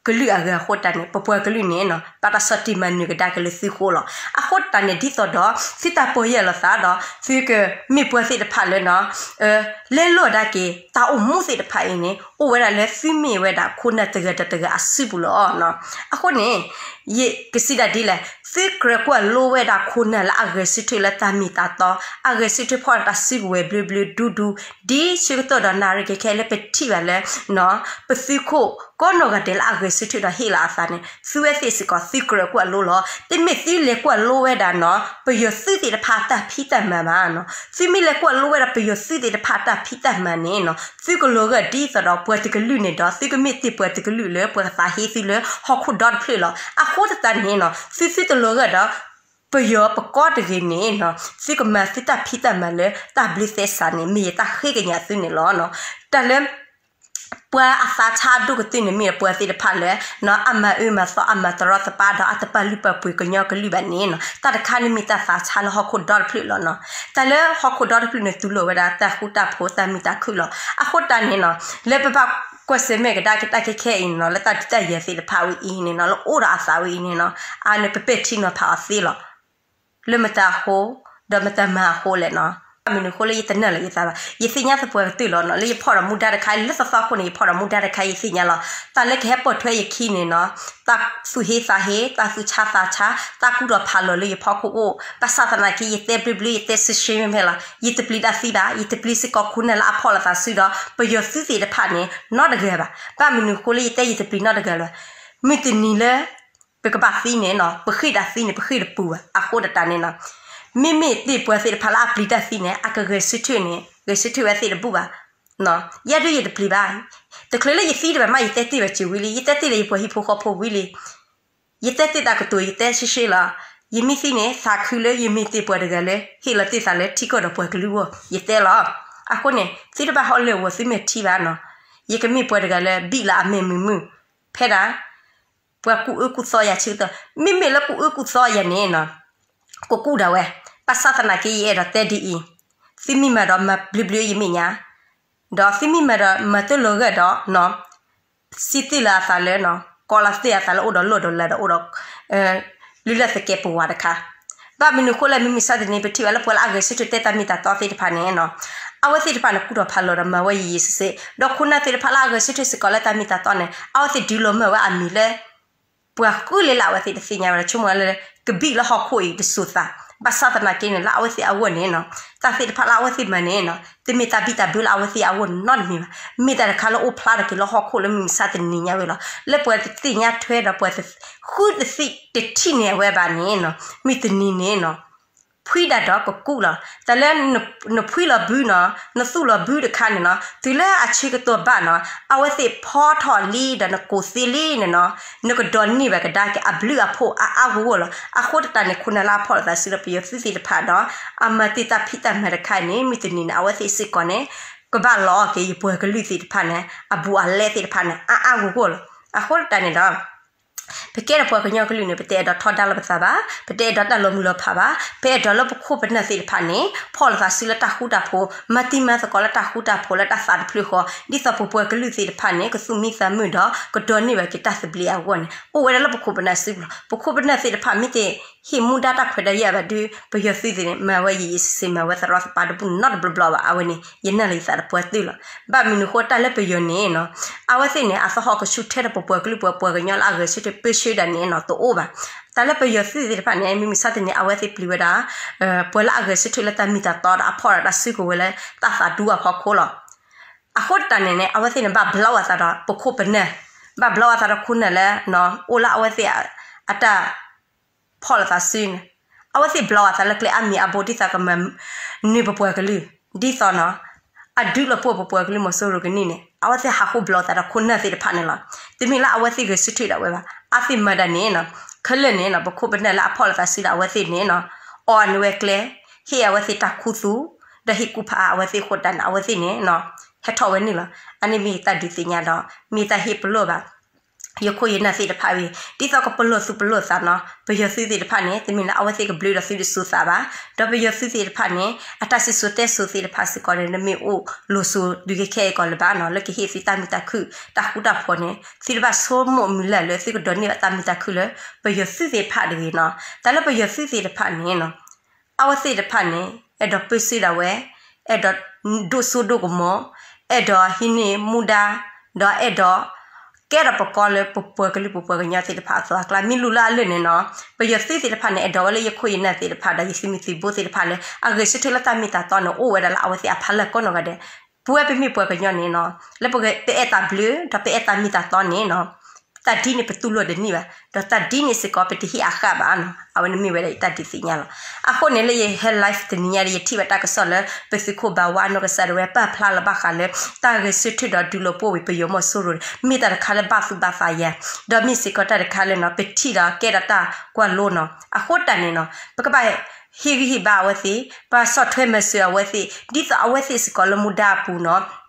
ကလုာ်အဂၤအဃိတၢ်န့ၣ် ပပှၤကလုာ်န့ၣ်နီၤ ဘၣ်တၢ်ဆီၣ်တံၢ်မၤနၢၤကဒါက့ၤလၢသုဃိလီၤ. အဃိတၢ်န့ၣ် ဒ်သိးဒီး သုတၢ်ပီၢ်ယၢ်လီၤသးဒီး သုကမ့ၢ်ပှၤသ့ၣ်တဖၣ်လၢနီၤ လဲလိာ်ကဒါက့ၤ တၢ်အိၣ်မူသ့ၣ်တဖၣ်အံၤန့ၣ် အိၣ်ဝဲဒၣ်လၢသုမ့ၢ်ဝဲဒၣ်ခိၣ်နၢ်တဂၤဒီးတဂၤအစုပူၤလီၤ. အဃိန့ၣ် ယကစံးဒၣ်ဒ်လဲၣ် သုကြၢးကွၢ်လိဝဲဒၣ်ခိၣ်နၢ်လၢအဂဲၤဆၢထၢၣ်လၢတၢ်မ့ၢ်တၢ်တီ အဂဲၤဆၢထၢၣ်ဖီၣ်တၢ်စုကဝဲၤဘျၢဘျၢဒူဒူ ဒ်ဆၢကတီၢ်ဒီးနၣ်ရံၣ်ခဲခဲလၢပထံၣ်ဘၣ်လၢ ပသုးခိၣ်ကိးနီၢ်ဂၤဒဲးလၢအဂဲၤဆၢထၢၣ်ဒီးဟ့ၣ်လီၤအသးန့ၣ် သုဝဲသ့ၣ်စ့ၢ်ကီး သုကြၢးကွၢ်လိလီၤ. တမ့ၢ်သုလဲၤကွၢ်လိဝဲဒၣ်နီၤ ပယီၤသုးသ့ၣ်တဖၣ်တၢ်ဖံးတၢ်မၤဘၣ်နီၤ. သုမ့ၢ်လဲၤကွၢ်လိဝဲဒၣ်ပယီၤသုးသ့ၣ်တဖၣ်တၢ်ဖံးတၢ်မၤန့ၣ်နီၤ သုကလီၤဂာ်ဒ်သိးဒီးပှၤတကလုာ်န့ၣ်ဒီး သုကမ့ၢ်တ့ၢ်ပှၤတကလုာ်လၢပှၤကသးဟ့သုလၢဟီၣ်ခိၣ်ဒီတဖျၢၣ်လီၤ. အဃိသတးန့ၣ်နီၤ သုသုတလီၤဂာ်ဒီး ပယီၤပကီၢ်တဂ့ၤန့ၣ်နီၤ သုကမၤသုတၢ်ဖံးတၢ်မၤလၢတၢ်ဘျုးသဲစးန့ၣ် မ့ၢ်ယတၢ်ဃ့ကညးသုန့ၣ်လီၤ. တၢ်လၢ ပှၤအသးဆါဒိၣ်ကတၢၢ်န့ၣ် မ့ၢ်ပှၤသ့ၣ်တဖၣ်လၢ အမၤအၢမၤသီ အမၤတရီတပါဒီး အတပာ်လုၢ်ပာ်ပှ့ၤကညီကလုာ်ဘၣ်န့ၣ်နီၤ တၢ်တခါန့ၣ်မ့ၢ်တၢ်သးဆါလၢဟီၣ်ခိၣ်ဒီတဖျၢၣ်လီၤနီၤ. တၢ်လၢဟီၣ်ခိၣ်ဒီတဖျၢၣ်န့ၣ် တူၢ်လိာ်ဝဲဒၣ်တၢ်ဃူတၢ်ဖိးတၢ်မုာ်တၢ်ခုၣ်လီၤ. အဃိတၢ်န့ၣ်နီၤ လၢပဘၣ်ကွၢ်ဆၢၣ်မဲာ်ကဒါက့ၤတၢ်ခဲခဲအံၤန့ၣ်နီၤ လၢတၢ်ဒုးတၢ်ယၤသ့ၣ်တဖၣ်ဝဲအံၤန့ၣ်နီၤ လၢအိၣ်ဒီးအသးဝဲအံၤန့ၣ်နီၤ အန့ၣ် ပပဲာ်ထံနီၤဖးအီၤသ့လီၤ. လၢမတၤအဃိ ဒီးမတၤမၤအဃိလဲၣ်နီၤ. ဘၣ်မနုၤအဃိလၢယတနၢ်လၢၤယသးဘၣ်. ယသ့ၣ်ညါသပှၢ်ကတၢၢ်လီၤနီၤ လၢယဖီၣ်ဒီးမူဒါတခါ လၢသီသီခိၣ်န့ၣ် ယဖီၣ်ဒီးမူဒါတခါ ယသ့ၣ်ညါလီၤ. တၢ်လၢကဟဲပိာ်ထွဲယခံန့ၣ်နီၤ တၢ်သူၣ်ဟ့သးဟ့ တၢ်သူၣ်ဆါသးဆါ တၢ်ကူၣ်ထီၣ်ဖးလီၤလၢယဖီခိၣ်အိၣ် ဘၣ်ဆၣ်သနာ်က့ ယတဲဘျုးဘျုး ယတဲရှဲရှဲမ့ၢ်လီၤ ယတပျံၤတၢ်သံဘၣ် ယတပျံၤစ့ၢ်ကီးခိၣ်နၢ်လၢအဖီၣ်လိာ်သးစုဒီး ပယီၤသုးသ့ၣ်တဖၣ်န့ၣ် နီတဂၤဘၣ်. ဘၣ်မနုၤအဃိလၢယတဲယတပျံၤနီတဂၤလၢၤဘၣ်. မုၢ်တနံၤလၢ ပကဘၣ်သံန့ၣ်နီၤ ပဃ့တၢ်သံန့ၣ် ပဃ့တပူၤဘၣ်. အဃိတၢ်န့ၣ်နီၤ မ့မ့ၢ်တ့ၢ်ပှၤသ့ၣ်တဖၣ်လၢအပျံၤတၢ်သံန့ၣ် အကဂဲၤဆၢထၢၣ်န့ၣ် ဂဲၤဆၢထၢၣ်ဝဲသ့ၣ်တဘူၣ်ဘၣ်. ယဲဒၣ်ယတပျံၤဘၣ်. တချုးလၢယသံတဘၣ်မး ယတဲတ့ၢ်ဘၣ်စၢၤဝံၤလံ ယတဲတ့ၢ်လၢယပှၤဟံၣ်ဖိဃီဖိဝံၤလံ ယတဲတ့ၢ်တၢ်ကတိၤ ယတဲရှဲရှဲလီၤ. ယမ့ၢ်သံန့ၣ် သးခုလၢယမ့ၢ်တ့ၢ်ပှၤတဂၤလၢ ဟ့ၣ်လီၤတ့ၢ်သးလၢထံကီၢ်ဒီးပှၤကလုာ်အဂီၢ် ယတဲလီၤ. အဃိန့ၣ် သုတဘၣ်ဟီၣ်လၢအဂီၢ် သုမ့ၢ်ထံၣ်ဘၣ်နီၤ ယကမ့ၢ်ပှၤတဂၤလၢ ဘံၣ်လၢအမဲာ်မုာ်မုာ် ဖဲဒၣ် ပှၤကူၣ်အၢကူၣ်သီယၤဆၢကတီၢ် မ့မ့ၢ်လၢကူၣ်အၢကူၣ်သီယၤန့ၣ်နီၤ ကကူၣ်ဒၣ်ဝဲ. ဘၣ်ဆၣ်သနာ်က့ ယအဲၣ်ဒိးတဲဒ်အံၤ သုမ့ၢ်မၤဒီးမၤဘျုးဘျုးယမဲာ်ညါ ဒီးသုမ့ၢ်မၤဒီးမၤတလီၤဂာ်ဒီး စံးတ့ၢ်လီၤအသးလၢ ကိးလီၤတ့ၢ်အသးလၢအိၣ်ဒီးလီၢ်ဒီးလၤဒီးအိၣ်ဒီး လုၢ်လၢ်သကဲးပဝးတခါ. ဘၣ်မနုၤအဃိလဲၣ် မုၢ်မဆါတနံၤ ပထံၣ်ဘၣ်လၢပှၤလၢအဂဲၤဆၢထၢၣ်တဲတၢ်မ့ၢ်တၢ်တီသ့ၣ်တဖၣ်န့ၣ်နီၤ အဝဲသ့ၣ်တဖၣ်န့ၣ် ကူၣ်ထီၣ်ဖးလီၤဒီးမၤဝဲယံာ်ယံာ်စ့ၢ်စ့ၢ် ဒီးခိၣ်နၢ်သ့ၣ်တဖၣ်လၢအဂဲၤဆၢထၢၣ်စ့ၢ်ကီးလၢတၢ်မ့ၢ်တၢ်တီန့ၣ် အဝဲသ့ၣ်ဒုးလီၤမၢ်ဝဲအမံၤလၢ ပှၤဃုလၢလၢအဝဲသ့ၣ်တသ့ၣ်ညါဝဲဒီး ဆိကမိၣ်လၢကဘံၣ်လၢဟီၣ်ခိၣ်အံၤတစိၤသး ဘၣ်ဆၣ်သနာ်က့န့ၣ် လၢအဝဲသ့ၣ်အဂီၢ်န့ၣ်နီၤ တၢ်သ့ၣ်တဖၣ်လၢအဝဲသ့ၣ်မၤန့ၣ်နီၤ တမ့ၢ်တၢ်ဘံၣ်တၢ်ဘၢလၢအဝဲသ့ၣ်အဂီၢ်နီတမံၤဘၣ်. မ့ၢ်တၢ်တခါလၢအိၣ်ဖျါထီၣ်က့ၤလၢဟီၣ်ခိၣ်လၢမုၢ်မဆါတနံၤညါဝဲလီၤ. လၢပှၤတသ့ၣ်ညါထွဲဒီးပှၤတ ဃုတသ့ၣ်တထံၣ်န့ၢ်အဝဲဘၣ်န့ၣ်နီၤ မုၢ်တနံၤန့ၣ်နီၤ ဖှံဒၣ်ဒီးကကူၣ်လီၤ. တၢ်လၢနဖှံလီၤဘုနီၤ နသူၣ်လီၤဘုတခါန့ၣ်နီၤ တုၤလၢအဆၢကတီၢ်ဘၣ်နီၤ အဝဲသ့ၣ်ဖီထီၣ်လံဒီးနကိးသ့လံန့ၣ်နီၤ နကဒိးန့ၢ်ဘၣ်ကဒါက့ၤအဘျုးအဖှိၣ်အါအါဂီၢ်ဂီၢ်လီၤ. အဃိတၢ်န့ၣ် ခိၣ်နၢ်လၢအဖီၣ်လိာ်သးစုဒီးပယီၤသုးသ့ၣ်တဖၣ်ဒီး အမၤတ့ၢ်တၢ်ဖံးတၢ်မၤတခါအံၤန့ၣ် မုၢ်တနံၤန့ၣ် အဝဲသ့ၣ်စ့ၢ်ကီးန့ၣ် ကဘၣ်လီၤအီၤက့ၤယပှၤကလုာ်သ့ၣ်တဖၣ်န့ၣ် အဘူးအလဲသ့ၣ်တဖၣ်န့ၣ် အါအါဂီၢ်ဂီၢ်လီၤ. အဃိတၢ်န့ၣ်ဒီး ပကဲဒီးပှၤကညီကလုာ်န့ၣ် ပတအဲၣ်ဒိးထီဒါလိာ်ပသးဘၣ်, ပတအဲၣ်ဒိးတၢ်လီၤမုၢ်လီၤဖးဘၣ်, ပအဲၣ်ဒိးလၢပခိၣ်ပနၢ်သ့ၣ်တဖၣ်န့ၣ် ဖီၣ်လိာ်သးစုလၢတၢ်ဃူတၢ်ဖိး, မၤတံၤမၤသကိးလၢတၢ်ဃူတၢ်ဖိးလၢတၢ်သးတဖျၢၣ်ဃီ, ဒ်သိးပပှၤကလုာ်သ့ၣ်တဖၣ်န့ၣ် ကသူၣ်မံသးမုာ်ဒီး ကဒိးန့ၢ်ဘၣ်က့ၤတၢ်သဘျ့အဂီၢ်န့ၣ် အိၣ်ဝဲဒၣ်လၢပခိၣ်ပနၢ်စုပူၤလီၤ. ပခိၣ်ပနၢ်သ့ၣ်တဖၣ်မ့ၢ်တဟ့ၣ်မူဒါတၢ်ခွဲးတၢ်ယာ်ဘၣ်ဒီး ပယီၤသုးသ့ၣ်န့ၣ် မၤဝဲယံာ်ယံာ်ဆ့ဆ့ မၤဝဲသရီသပၤတဘူၣ်နီတဘျီဘျီဘၣ်. အဝဲန့ၣ် ယနာ်လၢယသးတပှၢ်တၢၢ်လီၤ. ဘၣ်မနုၤဃိတၢ်လၢပယီၤန့ၣ်နီၤ အဝဲသ့ၣ်န့ၣ် အသဟီၣ်ကဆူၣ်ထဲဒီးပပှၤကလုာ်ပှၤ ပှၤကညီလၢအဂဲၤဆၢထၢၣ် ပၢဆှၢဒၣ်န့ၣ်နီၤ တအိၣ်ဘၣ်. တၢ်လၢပယီၤသုးသ့ၣ်တဖၣ်န့ၣ် မ့မ့ၢ်ဆါတနံၤ အဝဲသ့ၣ်ပျံၤဝဲဒၣ် ပှၤလၢအဂဲၤဆၢထၢၣ်လၢတၢ်မ့ၢ်တၢ်တီဒီးအဖီၣ်ဒီးတၢ်စုကဝဲၤလၢတၢ်သးဒူအဖီခိၣ်လီၤ. အဃိတၢ်န့ၣ်န့ၣ် အဝဲသ့ၣ်န့ၣ် ဘၣ်ဘျီအသးဒီးပခိၣ်ပနၢ်, ဘၣ်ဘျီအသးဒီးခိၣ်နၢ်လၢ အိၣ်လၢအဝဲသ့ၣ်အတၢ် ဖီၣ်လိာ်သးစုန့ၣ်, အဝဲသ့ၣ်ဘျီအသးလၢကျဲအါမံၤအါဘိ ဒ်သိးကမၤနၢၤပပှၤကလုာ်, ဒ်သိးနီၤ အဒုးလီၤပှီၢ်ပပှၤကလုာ်မီၤစိရိၤကန့ၢ်န့ၣ် အဝဲသ့ၣ်ဟးဃုဘျီအသးဒီးခိၣ်နၢ်သ့ၣ်တဖၣ်န့ၣ်လီၤ. တမ့ၢ်လၢအဝဲသ့ၣ်ဂဲၤဆၢထၢၣ်ဒၣ်ဝဲဘၣ်. အဝဲသ့ၣ်မၤဒၣ်န့ၣ်နီၤ ခဲလၢာ်န့ၣ်နီၤ ပခိၣ်ပနၢ်လၢအဖီၣ်လိာ်သးစုဒီးအဝဲသ့ၣ်န့ၣ်နီၤ အီၣ်န့ၢ်ဝဲကျဲ, ဟ့ၣ်အဝဲသ့ၣ်တၢ်ခူသူၣ်, ဒီးဟ့ၣ်ကူၣ်ဖးအဝဲသ့ၣ်အဃိတၢ်န့ၣ် အဝဲသ့ၣ်န့ၣ်နီၤ ဟဲထီၣ်ဝဲန့ၣ်လီၤ. အန့ၣ်မ့ၢ်တၢ်ဒုးသ့ၣ်ညါဒီး မ့ၢ်တၢ်ဟ့ၣ်ပလီၢ်ဘၣ် ယခိၣ်ယနၢ်သ့ၣ်တဖၣ်ဝံၤ ဒ်သိးကပလီၢ်သူၣ်ပလီၢ်သးနီၤ ပယီၤသုးသ့ၣ်တဖၣ်န့ၣ် တမ့ၢ်လၢအဝဲသ့ၣ်ကဘျုးဒီးသုတစိၤသးဘၣ်, ဒီးပယီၤသုးသ့ၣ်တဖၣ်န့ၣ် အတၢ်စံၣ်စိၤတဲစိၤသ့ၣ်တဖၣ်စ့ၢ်ကီးန့ၣ် တမ့ၢ်အိၣ်လိၤစိၤဒုးကဲခဲအံၤကီးလၢၤဘၣ်နီၤ လၢကဟ့ၣ်သုတၢ်မုာ်တၢ်ခုၣ် တၢ်ဃူတၢ်ဖိးန့ၣ် သုတဘၣ်ဆိကမိၣ်မုာ်လၢ်လၢသုကဒိးန့ၢ်ဘၣ်တၢ်မုာ်တၢ်ခုၣ်လၢ ပယီၤသုးသ့ၣ်တဖၣ်တဂ့ၤနီၤ. တၢ်လၢပယီၤသုးသ့ၣ်တဖၣ်န့ၣ်နီၤ အဝဲသ့ၣ်တဖၣ်န့ၣ် အဲၣ်ဒိးပၢဆှၢဒၣ်ဝဲ, အဲၣ်ဒိးဒိၣ်စိဒိၣ်ကမီၤ, အဲၣ်ဒိးဟံးန့ၢ်မူဒါ, ဒီးအဲၣ်ဒိး ကဲထီၣ်ပကီလၢပပှၤကလုာ်ပပှၤကညီသ့ၣ်တဖၣ်အသိးအကျါ မ့ၢ်လူၤလၢအလၢာ်န့ၣ်နီၤ ပယီၤသုးသ့ၣ်တဖၣ်န့ၣ် အဲၣ်ဒိးဝဲလၢယခိၣ်ယနၢ်သ့ၣ်တဖၣ် ဒီးယသုးမုၢ်သံၣ်ဘိသ့ၣ်တဖၣ်လၢ အဂဲၤဆၢထၢၣ်လၢတၢ်မ့ၢ်တၢ်တီန့ၣ် အိၣ်ဝဲဒၣ်လၢအဝဲသ့ၣ်အဖီလာ်ကိးနီၢ်ဂၤဒဲး. ပဝဲပမ့ၢ်ပှၤကညီန့ၣ်နီၤ လၢပအဲၣ်တၢ်ဘျုး ဒီးပအဲၣ်တၢ်မ့ၢ်တၢ်တီန့ၣ်နီၤ တၢ်ဒ်န့ၣ်ပတူၢ်လိာ်တန့ၢ်ဘၣ်, ဒီးတၢ်ဒ်န့ၣ်စ့ၢ်ကီး ပတဟ့ၣ်အဃၣ်ဘၣ်နီၤ အဝဲန့ၣ်မ့ၢ်ဝဲဒၣ်ယတၢ်ဒုးသ့ၣ်ညါလီၤ. အဃိန့ၣ်လၢယဟဲ live တနံၤညါဒီး ယထံၣ်ဘၣ်တၢ်ကစီၣ်လၢ ပသုးခိၣ်ဘၣ်ဝါအနီၢ်ကစၢ်ဒၣ်ဝဲ ပာ်ဖျါလီၤဘၣ်ဃးလၢ တၢ်ဂဲၤဆၢထၢၣ်ဒီးဒုးလီၤပှီၢ်ဝံၤပယီၤမီၤစိရိၤန့ၣ် မ့ၢ်တၢ်တခါလၢဘၣ်သူၣ်ဘၣ်သးယၤ, ဒီးမ့ၢ်စ့ၢ်ကီးတၢ်တခါလၢနီၤ ပထံၣ်ဒီးကဲထီၣ်တၢ်ကွၢ်လိနီၤ အဃိတၢ်န့ၣ်နီၤ ပကဘၣ် ဟ့ၣ်ဂံၢ်ဟ့ၣ်ဘါအဝဲသ့ၣ်, ပာ်ဆီၣ်ထွဲမၤစၢၤအဝဲသ့ၣ် ဒ်သိးအဝဲသ့ၣ်စ့ၢ်ကီးလၢမူဒါအပူၤနီၤ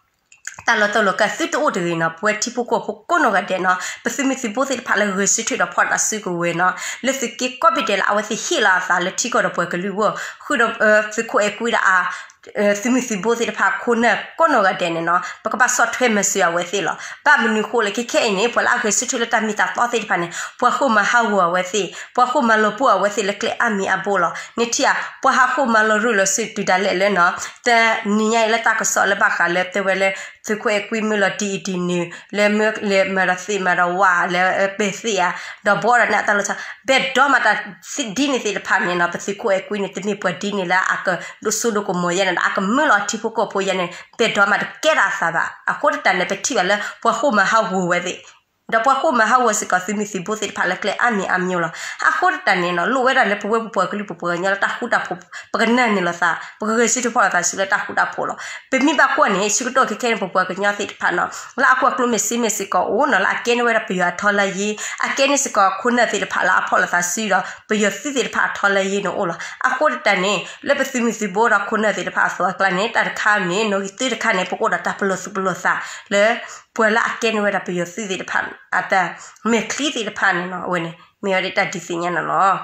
တၢ်လီၤတူာ်လီၤကာ်သုတအိၣ်တဂ့ၤနီၤ ပဝဲထံဖိကီၢ်ဖိကိးနီၢ်ဂၤဒဲးနီၤ ပသုးမုၢ်သံၣ်ဘိသ့ၣ်တဖၣ်လၢဂဲၤဆၢထၢၣ်ဒီးဖီၣ်တၢ်စုကဝဲၤနီၤ လၢသုးက့ကိးဘ့ၣ်ဒဲးလၢအဝဲသ့ၣ်ဟ့ၣ်လီၤအသးလၢထံကီၢ်ဒီးပှၤကလုာ်အဂီၢ် ဃုာ်ဒီး သုးခိၣ်အဲၣ်ကွံဒီး သုးမုၢ်သံၣ်ဘိသ့ၣ်တဖၣ်ခိၣ်နၢ်ကိးနီၢ်ဂၤဒဲးန့ၣ်နီၤ ပကဘၣ်ဆီၣ်ထွဲမၤစၢၤအဝဲသ့ၣ်လီၤ. ဘၣ်မနုၤဃိလဲၣ် ခဲခဲအံၤန့ၣ် ပှၤလၢအဂဲၤဆၢထၢၣ်လၢတၢ်မ့ၢ်တၢ်တီသ့ၣ်တဖၣ်န့ၣ် ပှၤဃိၣ်မၤဟးဂီၤအဝဲသ့ၣ်, ပှၤဃိၣ်မၤလီၤပှီၢ်အဝဲသ့ၣ်လၢကျဲအါမံၤအါဘိလီၤ. နထံၣ်ဧါ ပှၤဟးဃိၣ်မၤလီၤရူၢ်လီၤစ့ၢ်တုၤဒၣ်လဲာ်လၢနီၤ တနံၤညါအံၤလၢတၢ်ကစီၣ်လၢဘၣ်ဃးလၢတဲဝဲလၢ သုးခိၣ်အဲၣ်ကွံမ့ၢ်လီၤဒ်အံၤဒ်နုၤ လၢမ့ၢ်လဲၤမၤဒီးသ့ၣ်မၤဒီးဝါ လၢပဲာ်သ့ၣ်ဧါ ဒီးဘီဒီးန့ၣ်အတၢ်လီၤဆီ ဘဲၣ်ဒီမးတၢ်ဒ်န့ၣ်သ့ၣ်တဖၣ်န့ၣ်နီၤ ပသုးခိၣ်အဲၣ်ကွံန့ၣ် တမ့ၢ်ပှၤဒ်န့ၣ်လၢအကဒိၣ်စိဒိၣ်ကမီၤယဲန့ၣ်ဒီး အကမၢလီၤထံဖိကီၢ်ဖိယဲန့ၣ် ဘဲၣ်ဒီမးတကဲထီၣ်အသးဘၣ်. အဃိတၢ်န့ၣ် ပထံၣ်ဘၣ်လၢပှၤဃိၣ်မၤဟးဂီၤဝဲသ့ၣ် ဒီးပှၤဃိၣ်မၤဟးဂီၤစ့ၢ်ကီးသုးမုၢ်သံၣ်ဘိသ့ၣ်တဖၣ်လၢကျဲအါမံၤအါမျိၤလီၤ. အဃိတၢ်န့ၣ်နီၤ လိၣ်ဝဲဒၣ်လၢပဝဲပပှၤကလုာ်ပပှၤကညီလၢ တၢ်ဃူတၢ်ဖိး ပကနၢ်န့ၢ်လိာ်သး ပကဂဲၤဆၢထၢၣ်ဖီၣ်လိာ်သးဆူလၢတၢ်ဃူတၢ်ဖိးလီၤ. ပမ့ၢ်ဘၣ်ကွၢ်န့ၣ် ဆၢကတီၢ်ခဲခဲန့ၣ် ပပှၤကညီသ့ၣ်တဖၣ်နီၤ လၢအကွၢ်ကျိမ့ၢ်စ့မ့ၢ်စ့ၢ်ကီးအိၣ်နီၤ လၢအကဲန့ၢ်ဝဲဒၣ်ပယီၤအထီလၢယ့ အကဲန့ၢ်စ့ၢ်ကီးခိၣ်နၢ်သ့ၣ်တဖၣ်လၢအဖီၣ်လိာ်သးဆူဒီး ပယီၤသုးသ့ၣ်တဖၣ်အထီလၢယ့န့ၣ်အိၣ်လီၤ. အဃိတၢ်န့ၣ် လၢပသုးမုၢ်သံၣ်ဘိဒီးခိၣ်နၢ်သ့ၣ်တဖၣ်အသိးအကျါန့ၣ် တၢ်တခါန့ၣ် နီၣ်ဂံၢ်တၢတခါန့ၣ် ပကအိၣ်ဒီးတၢ်ပလီၢ်သူၣ်ပလီၢ်သးလၢ ပှၤလၢအကဲန့ၢ်ဝဲဒၣ်ပယီၤသုးသ့ၣ်တဖၣ် အတၢ်မဲာ်ချံသ့ၣ်တဖၣ်န့ၣ်နီၤ အဝဲန့ၣ် မ့ၢ်ဝဲဒၣ်တၢ်ဒုးသ့ၣ်ညါန့ၣ်လီၤ.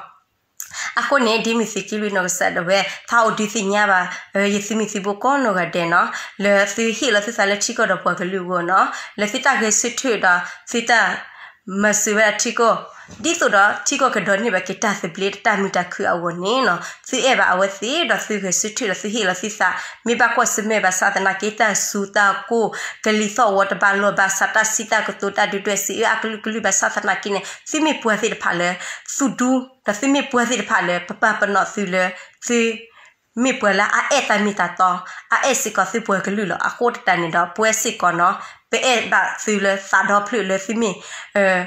အဃိန့ၣ် ဒ်မုၢ်သုးက့လွံၢ်နီၢ်ကစၢ်ဒၣ်ဝဲ သးအိၣ်ဒုးသ့ၣ်ညါဘၣ် ယသုးမုၢ်သံၣ်ဘိကိးနီၢ်ဂၤဒဲးနီၤ လၢသုဟ့ၣ်လီၤသုသးလၢထံကီၢ်ဒီးပှၤကလုာ်အဂီၢ်နီၤ လၢသုတၢ်ဂဲၤဆၢထၢၣ်ဒီးသုတၢ် မၤစၢၤဝဲဒၣ်ထံကီၢ် ဒ်သိးဒီးထံကီၢ်ကဒိးန့ၢ်ဘၣ်က့ၤတၢ်သဘျ့တၢ်မုာ်တၢ်ခုၣ်အဂီၢ်န့ၣ်နီၤ သုအဲၣ်ဘၣ်အဝဲသ့ၣ်ဒီးသုဂဲၤဆၢထၢၣ်ဒီးသုဟ့ၣ်လီၤသုသး မ့ၢ်ဘၣ်ကွၢ်ဆၢၣ်မဲာ်ဘၣ်ဆၣ်သနာ်က့ တၢ်စူၤတၢ်ကိၢ် ကလံၤသီၣ်ဝီတဘၣ်လိာ်ဘၣ်ဆၣ် တၢ်စံးတၢ်ကတိၤတၢ်ဒုၣ်ဒွဲၣ်စံးအၢအကလုာ်ကလုာ်ဘၣ်ဆၣ်သနာ်က့န့ၣ် သုမ့ၢ်ပှၤသ့ၣ်တဖၣ်လၢ သူၣ်ဒူ ဒီးသုမ့ၢ်ပှၤသ့ၣ်တဖၣ်လၢ ပပာ်ပနီၣ်သုလၢ သု မ့ၢ်ပှၤလၢအအဲၣ်တၢ်မ့ၢ်တၢ်တီ အအဲၣ်စ့ၢ်ကီးသုပှၤကလုာ်လီၤ. အဃိတၢ်န့ၣ်ဒီး ပဝဲစ့ၢ်ကီးနီၤ ပအဲၣ်ဘၣ်သုလၢသးဒီဖျၢၣ်လၢသုမ့ၢ်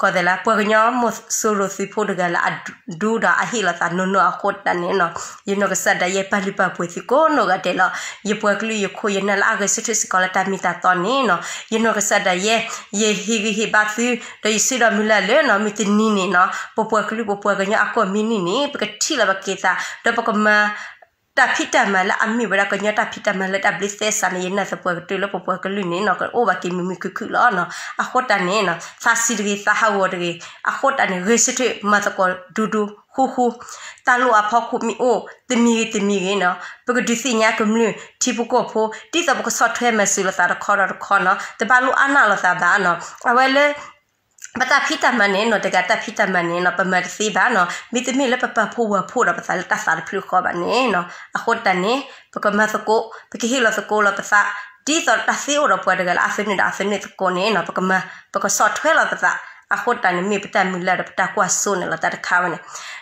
ကီၢ်သဲးလၢ ပှၤကညီမီၤစိရိၤသုးဖိတဂၤလၢအဒူဒီးအဟ့ၣ်လီၤသးနီၢ်နီၢ်အဃိတၢ်န့ၣ်နီၤ ယနီၢ်ကစၢ်ဒၣ်ယဲ ပာ်လုၢ်ပာ်ပှ့ၤသုကိးနီၢ်ဂၤဒဲးလီၤ. ယပှၤကလုာ်ယခိၣ်ယနၢ်လၢအဂဲၤဆၢထၢၣ်စ့ၢ်ကီးလၢတၢ်မ့ၢ်တၢ်တီန့ၣ်နီၤ ယနီၢ်ကစၢ်ဒၣ်ယဲ ယဟ့ၣ်ဂံၢ်ဟ့ၣ်ဘါသု ဒီးယဆၢဒီးမုၢ်လၢ်လၢနီၤ မုၢ်တနံၤန့ၣ်နီၤ ပပှၤကလုာ်ပပှၤကညီအကီၢ်မံၤနံၤန့ၣ် ပကထံၣ်လိာ်ပက့ၤသး ဒီးပကမၤ တၢ်ဖံးတၢ်မၤလၢအမ့ၢ်ဝဲဒၣ်ကညီတၢ်ဖံးတၢ်မၤလၢတၢ်ဘျုးသဲစးန့ၣ် ယနာ်သပှၢ်ကတၢၢ်လၢပပှၤကလုာ်န့ၣ်နီၤ ကအိၣ်ဘၣ်က့ၤမုာ်မုာ်ခုၣ်ခုၣ်လီၤနီၤ. အဃိတၢ်န့ၣ်နီၤ သးဆံးတဂ့ၤ သးဟးဂီၤတဂ့ၤ အဃိတၢ်န့ၣ် ဂဲၤဆၢထၢၣ်မၤသကိးဒူဒူဃူဃူ တၢ်လိၣ်အဖီခိၣ်မ့ၢ်အိၣ် တမံၤဂ့ၤတမံၤဂ့ၤနီၤ ပကဒုးသ့ၣ်ညါကမျၢၢ်ထံဖိကီၢ်ဖိ ဒ်သိးပကဆီၣ်ထွဲမၤစၢၤလိာ်သးတခီဒီးတခီနီၤ တဘၣ်လိၣ်အါနးလိာ်သးဘၣ်နီၤ အဝဲလၢ ပတၢ်ဖံးတၢ်မၤန့ၣ်နီၤ တဂၤတၢ်ဖံးတၢ်မၤန့ၣ်နီၤ ပမၤတသ့ဘၣ်နီၤ မ့တမ့ၢ်လၢပပာ်ဖှိၣ်ဝၤဖှိၣ်ဒီးပသးလၢတၢ်သးတဖျၢၣ်ဃီဘၣ်န့ၣ်နီၤ အဃိတၢ်န့ၣ် ပကမၤသကိး ပကဟ့ၣ်လီၤသကိးလီၤပသး ဒ်သိးတၢ်သ့အိၣ်ဒီးပှၤတဂၤလၢအသနၢၣ်ဒီးအသနၢၣ်သကိးန့ၣ်နီၤ ပကမၤ ပကဆီၣ်ထွဲလီၤပသး အဃိတၢ်န့ၣ်မ့ၢ်ပတၢ်မုၢ်လၢ်ဒီးပတၢ်ကွၢ်စိန့ၣ်လီၤ တၢ်တခါဝဲန့ၣ်.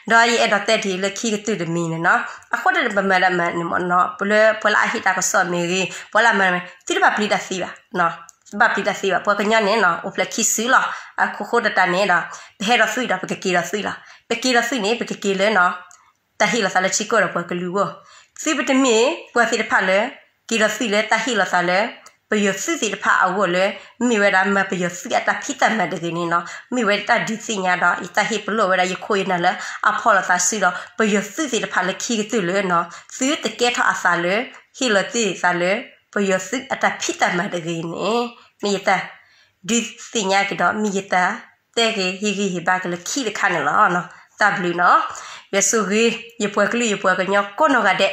ဒီးယအဲၣ်ဒိးတဲဒ်အံၤလၢခံကတၢၢ်တမံၤန့ၣ်နီၤ, အဃိတၢ်န့ၣ် ပမၤဒၣ်မၤန့ၣ်မ့ၢ်နီၤ, ပလၢပှၤလၢအဟ့ၣ်တၢ်ကစီၣ်မ့ၢ်ဂ့ၤ, ပှၤလၢအမၤမ့ၢ် သုတဘၣ်ပျံၤတၢ်သံဘၣ်, တဘၣ်ပျံၤတၢ်သံဘၣ်. ပှၤကညီန့ၣ်နီၤ အိၣ်ဖျဲၣ်ခံစုလီၤ. အဃိတၢ်န့ၣ်ဒီး ပဟဲဒီးသွံၣ်ဒီး ပကက့ၤဒီးသွံၣ်လီၤ. ပက့ၤဒီးသွံၣ်န့ၣ် ပကက့ၤလၢနီၤ တၢ်ဟ့ၣ်လီၤသးလၢထံကီၢ်ဒီးပှၤကလုာ်အဂီၢ်, သုပတမ့ၢ်ပှၤသ့ၣ်တဖၣ်လၢ က့ၤဒီးသွံၣ်လၢတၢ်ဟ့ၣ်လီၤသးလၢ ပယီၤသုးသ့ၣ်တဖၣ်အဂီၢ်လၢ မ့ၢ်ဝဲဒၣ်မၤပယီၤသုးအတၢ်ဖံးတၢ်မၤတဂ့ၤန့ၣ်နီၤ. မ့ၢ်ဝဲဒၣ်တၢ်ဒုးသ့ၣ်ညါဒီး ယတၢ်ဟ့ၣ်ပလီၢ်ဝဲဒၣ်ယခိၣ်ယနၢ်လၢအဖီၣ်လိာ်သးစုဒီး ပယီၤသုးသ့ၣ်တဖၣ်လၢခံကတၢၢ်လၢနီၤ သုတကဲထီၣ်အသးလၢ ဟ့ၣ်လီၤတ့ၢ်သးလၢ ပယီၤသုးအတၢ်ဖံးတၢ်မၤတဂ့ၤန့ၣ် မ့ၢ်ယတၢ်ဒုးသ့ၣ်ညါက့ၤဒီး မ့ၢ်ယတၢ်တဲက့ၤဟ့ၣ်ဂံၢ်ဟ့ၣ်ဘါက့ၤလၢခံတခါန့ၣ်လီၤ. တၢ်ဘျုးနီၤ. ယွၤဆိၣ်ဂ့ၤ ယပှၤကလုာ်ယပှၤကညီကိးနီၢ်ဂၤဒဲး